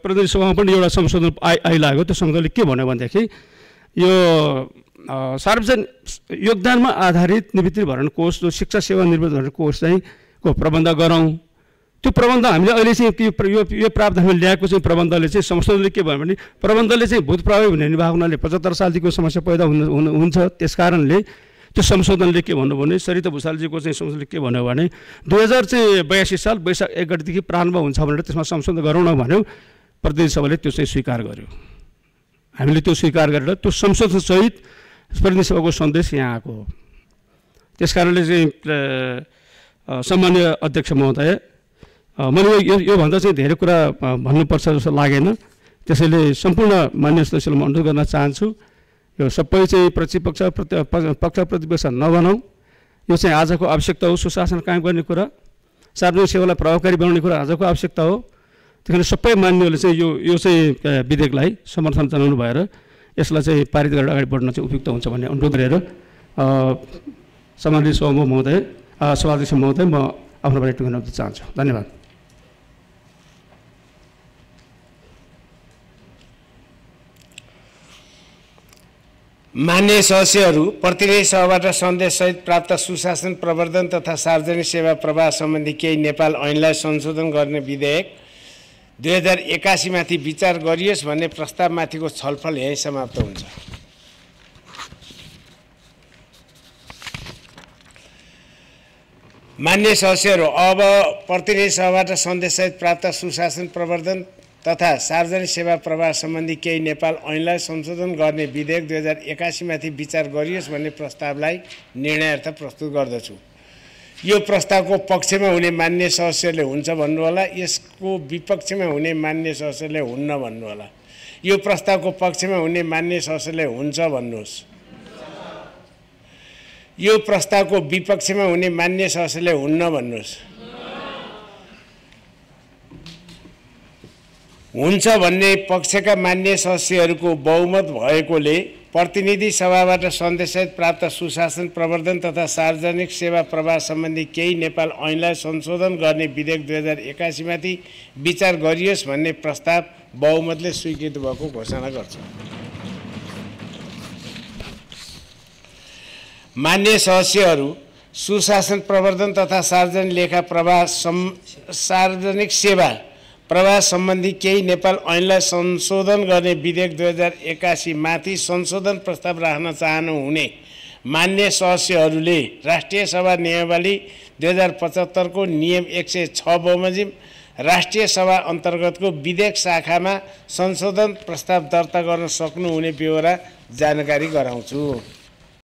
प्रतिनिधि सभामा पनि एउटा संशोधन आइलाग्यो। त्यो संशोधनले के भन्यो भनेदेखि यो सार्वजनिक योगदानमा आधारित निवृत्ति भरण कोष जो शिक्षा सेवा निवृत्ति भरण कोष चाहिँ को प्रबन्ध गरौँ। त्यो प्रबन्ध हामीले अहिले चाहिँ यो प्राप्त हामीले ल्याएको चाहिँ प्रबन्धले चाहिँ संशोधनले के भयो भने प्रबन्धले चाहिँ भूत प्रभावी हुने निर्वाह हुनाले 75 सालदेखिको समस्या पैदा हुन्छ। त्यस कारणले त्यो संशोधनले के भन्नु भने सरिता भुषालजीको चाहिँ संशोधनले के भन्यो भने 2082 साल वैशाख 1 गतेदेखि प्रारम्भ हुन्छ भनेर त्यसमा संशोधन गरौँ न भन्यो। प्रतिनिधि सभाले त्यो चाहिँ स्वीकार गर्यो। हामीले त्यो स्वीकार गरेर त्यो संशोधनसहित प्रतिनिधि सभाको सन्देश यहाँ आएको हो। त्यस कारणले चाहिँ सम्माननीय अध्यक्ष महोदय, मैले योभन्दा चाहिँ धेरै कुरा भन्नुपर्छ जस्तो लागेन। त्यसैले सम्पूर्ण मान्य सदस्यलाई अनुरोध गर्न चाहन्छु, यो सबै चाहिँ पक्ष प्रतिपक्ष नबनाऊ। यो चाहिँ आजको आवश्यकता हो। सुशासन कायम गर्ने कुरा, सार्वजनिक सेवालाई प्रभावकारी बनाउने कुरा आजको आवश्यकता हो। त्यस कारण सबै मान्यहरूले चाहिँ यो चाहिँ विधेयकलाई समर्थन जनाउनु भएर यसलाई चाहिँ पारित गरेर अगाडि बढ्न चाहिँ उपयुक्त हुन्छ भन्ने अनुरोध गरेर सम्मानित सभाध्यक्ष महोदय म आफ्नो बारे टिप्पणी गर्न चाहन्छु। धन्यवाद। मान्य सदस्यहरू, प्रतिनिधि सभाबाट सन्देशसहित प्राप्त सुशासन प्रवर्धन तथा सार्वजनिक सेवा प्रवाह सम्बन्धी केही नेपाल ऐनलाई संशोधन गर्ने विधेयक 2081 माथि विचार गरियोस् भन्ने प्रस्तावमाथिको छलफल यहीँ समाप्त हुन्छ। मान्य सदस्यहरू, अब प्रतिनिधि सभाबाट सन्देशसहित प्राप्त सुशासन प्रवर्धन तथा सार्वजनिक सेवा प्रवाह सम्बन्धी केही नेपाल ऐनलाई संशोधन गर्ने विधेयक 2081 माथि विचार गरियोस् भन्ने प्रस्तावलाई निर्णयार्थ प्रस्तुत गर्दछु। यो प्रस्तावको पक्षमा हुने मान्य सदस्यले हुन्छ भन्नुहोला, यसको विपक्षमा हुने मान्य सदस्यले हुन्न भन्नुहोला। यो प्रस्तावको पक्षमा हुने मान्य सदस्यले हुन्छ भन्नुहोस्। यो प्रस्तावको विपक्षमा हुने मान्य सदस्यले हुन्न भन्नुहोस्। हुन्छ भन्ने पक्षका मान्य सदस्यहरूको बहुमत भएकोले प्रतिनिधि सभाबाट सन्देशसहित प्राप्त सुशासन प्रवर्धन तथा सार्वजनिक सेवा प्रवाह सम्बन्धी केही नेपाल ऐनलाई संशोधन गर्ने विधेयक 2081 माथि विचार गरियोस् भन्ने प्रस्ताव बहुमतले स्वीकृत भएको घोषणा गर्छु। मान्य सदस्यहरू सुशासन प्रवर्धन तथा सार्वजनिक लेखा प्रवाह सार्वजनिक सेवा प्रवाह सम्बन्धी केही नेपाल ऐनलाई संशोधन गर्ने विधेयक 2081 माथि संशोधन प्रस्ताव राख्न चाहनुहुने मान्य सदस्यहरूले राष्ट्रिय सभा नियमावली 2075 को नियम 106 बमोजिम राष्ट्रिय सभा अन्तर्गतको विधेयक शाखामा संशोधन प्रस्ताव दर्ता गर्न सक्नुहुने बेहोरा जानकारी गराउँछु।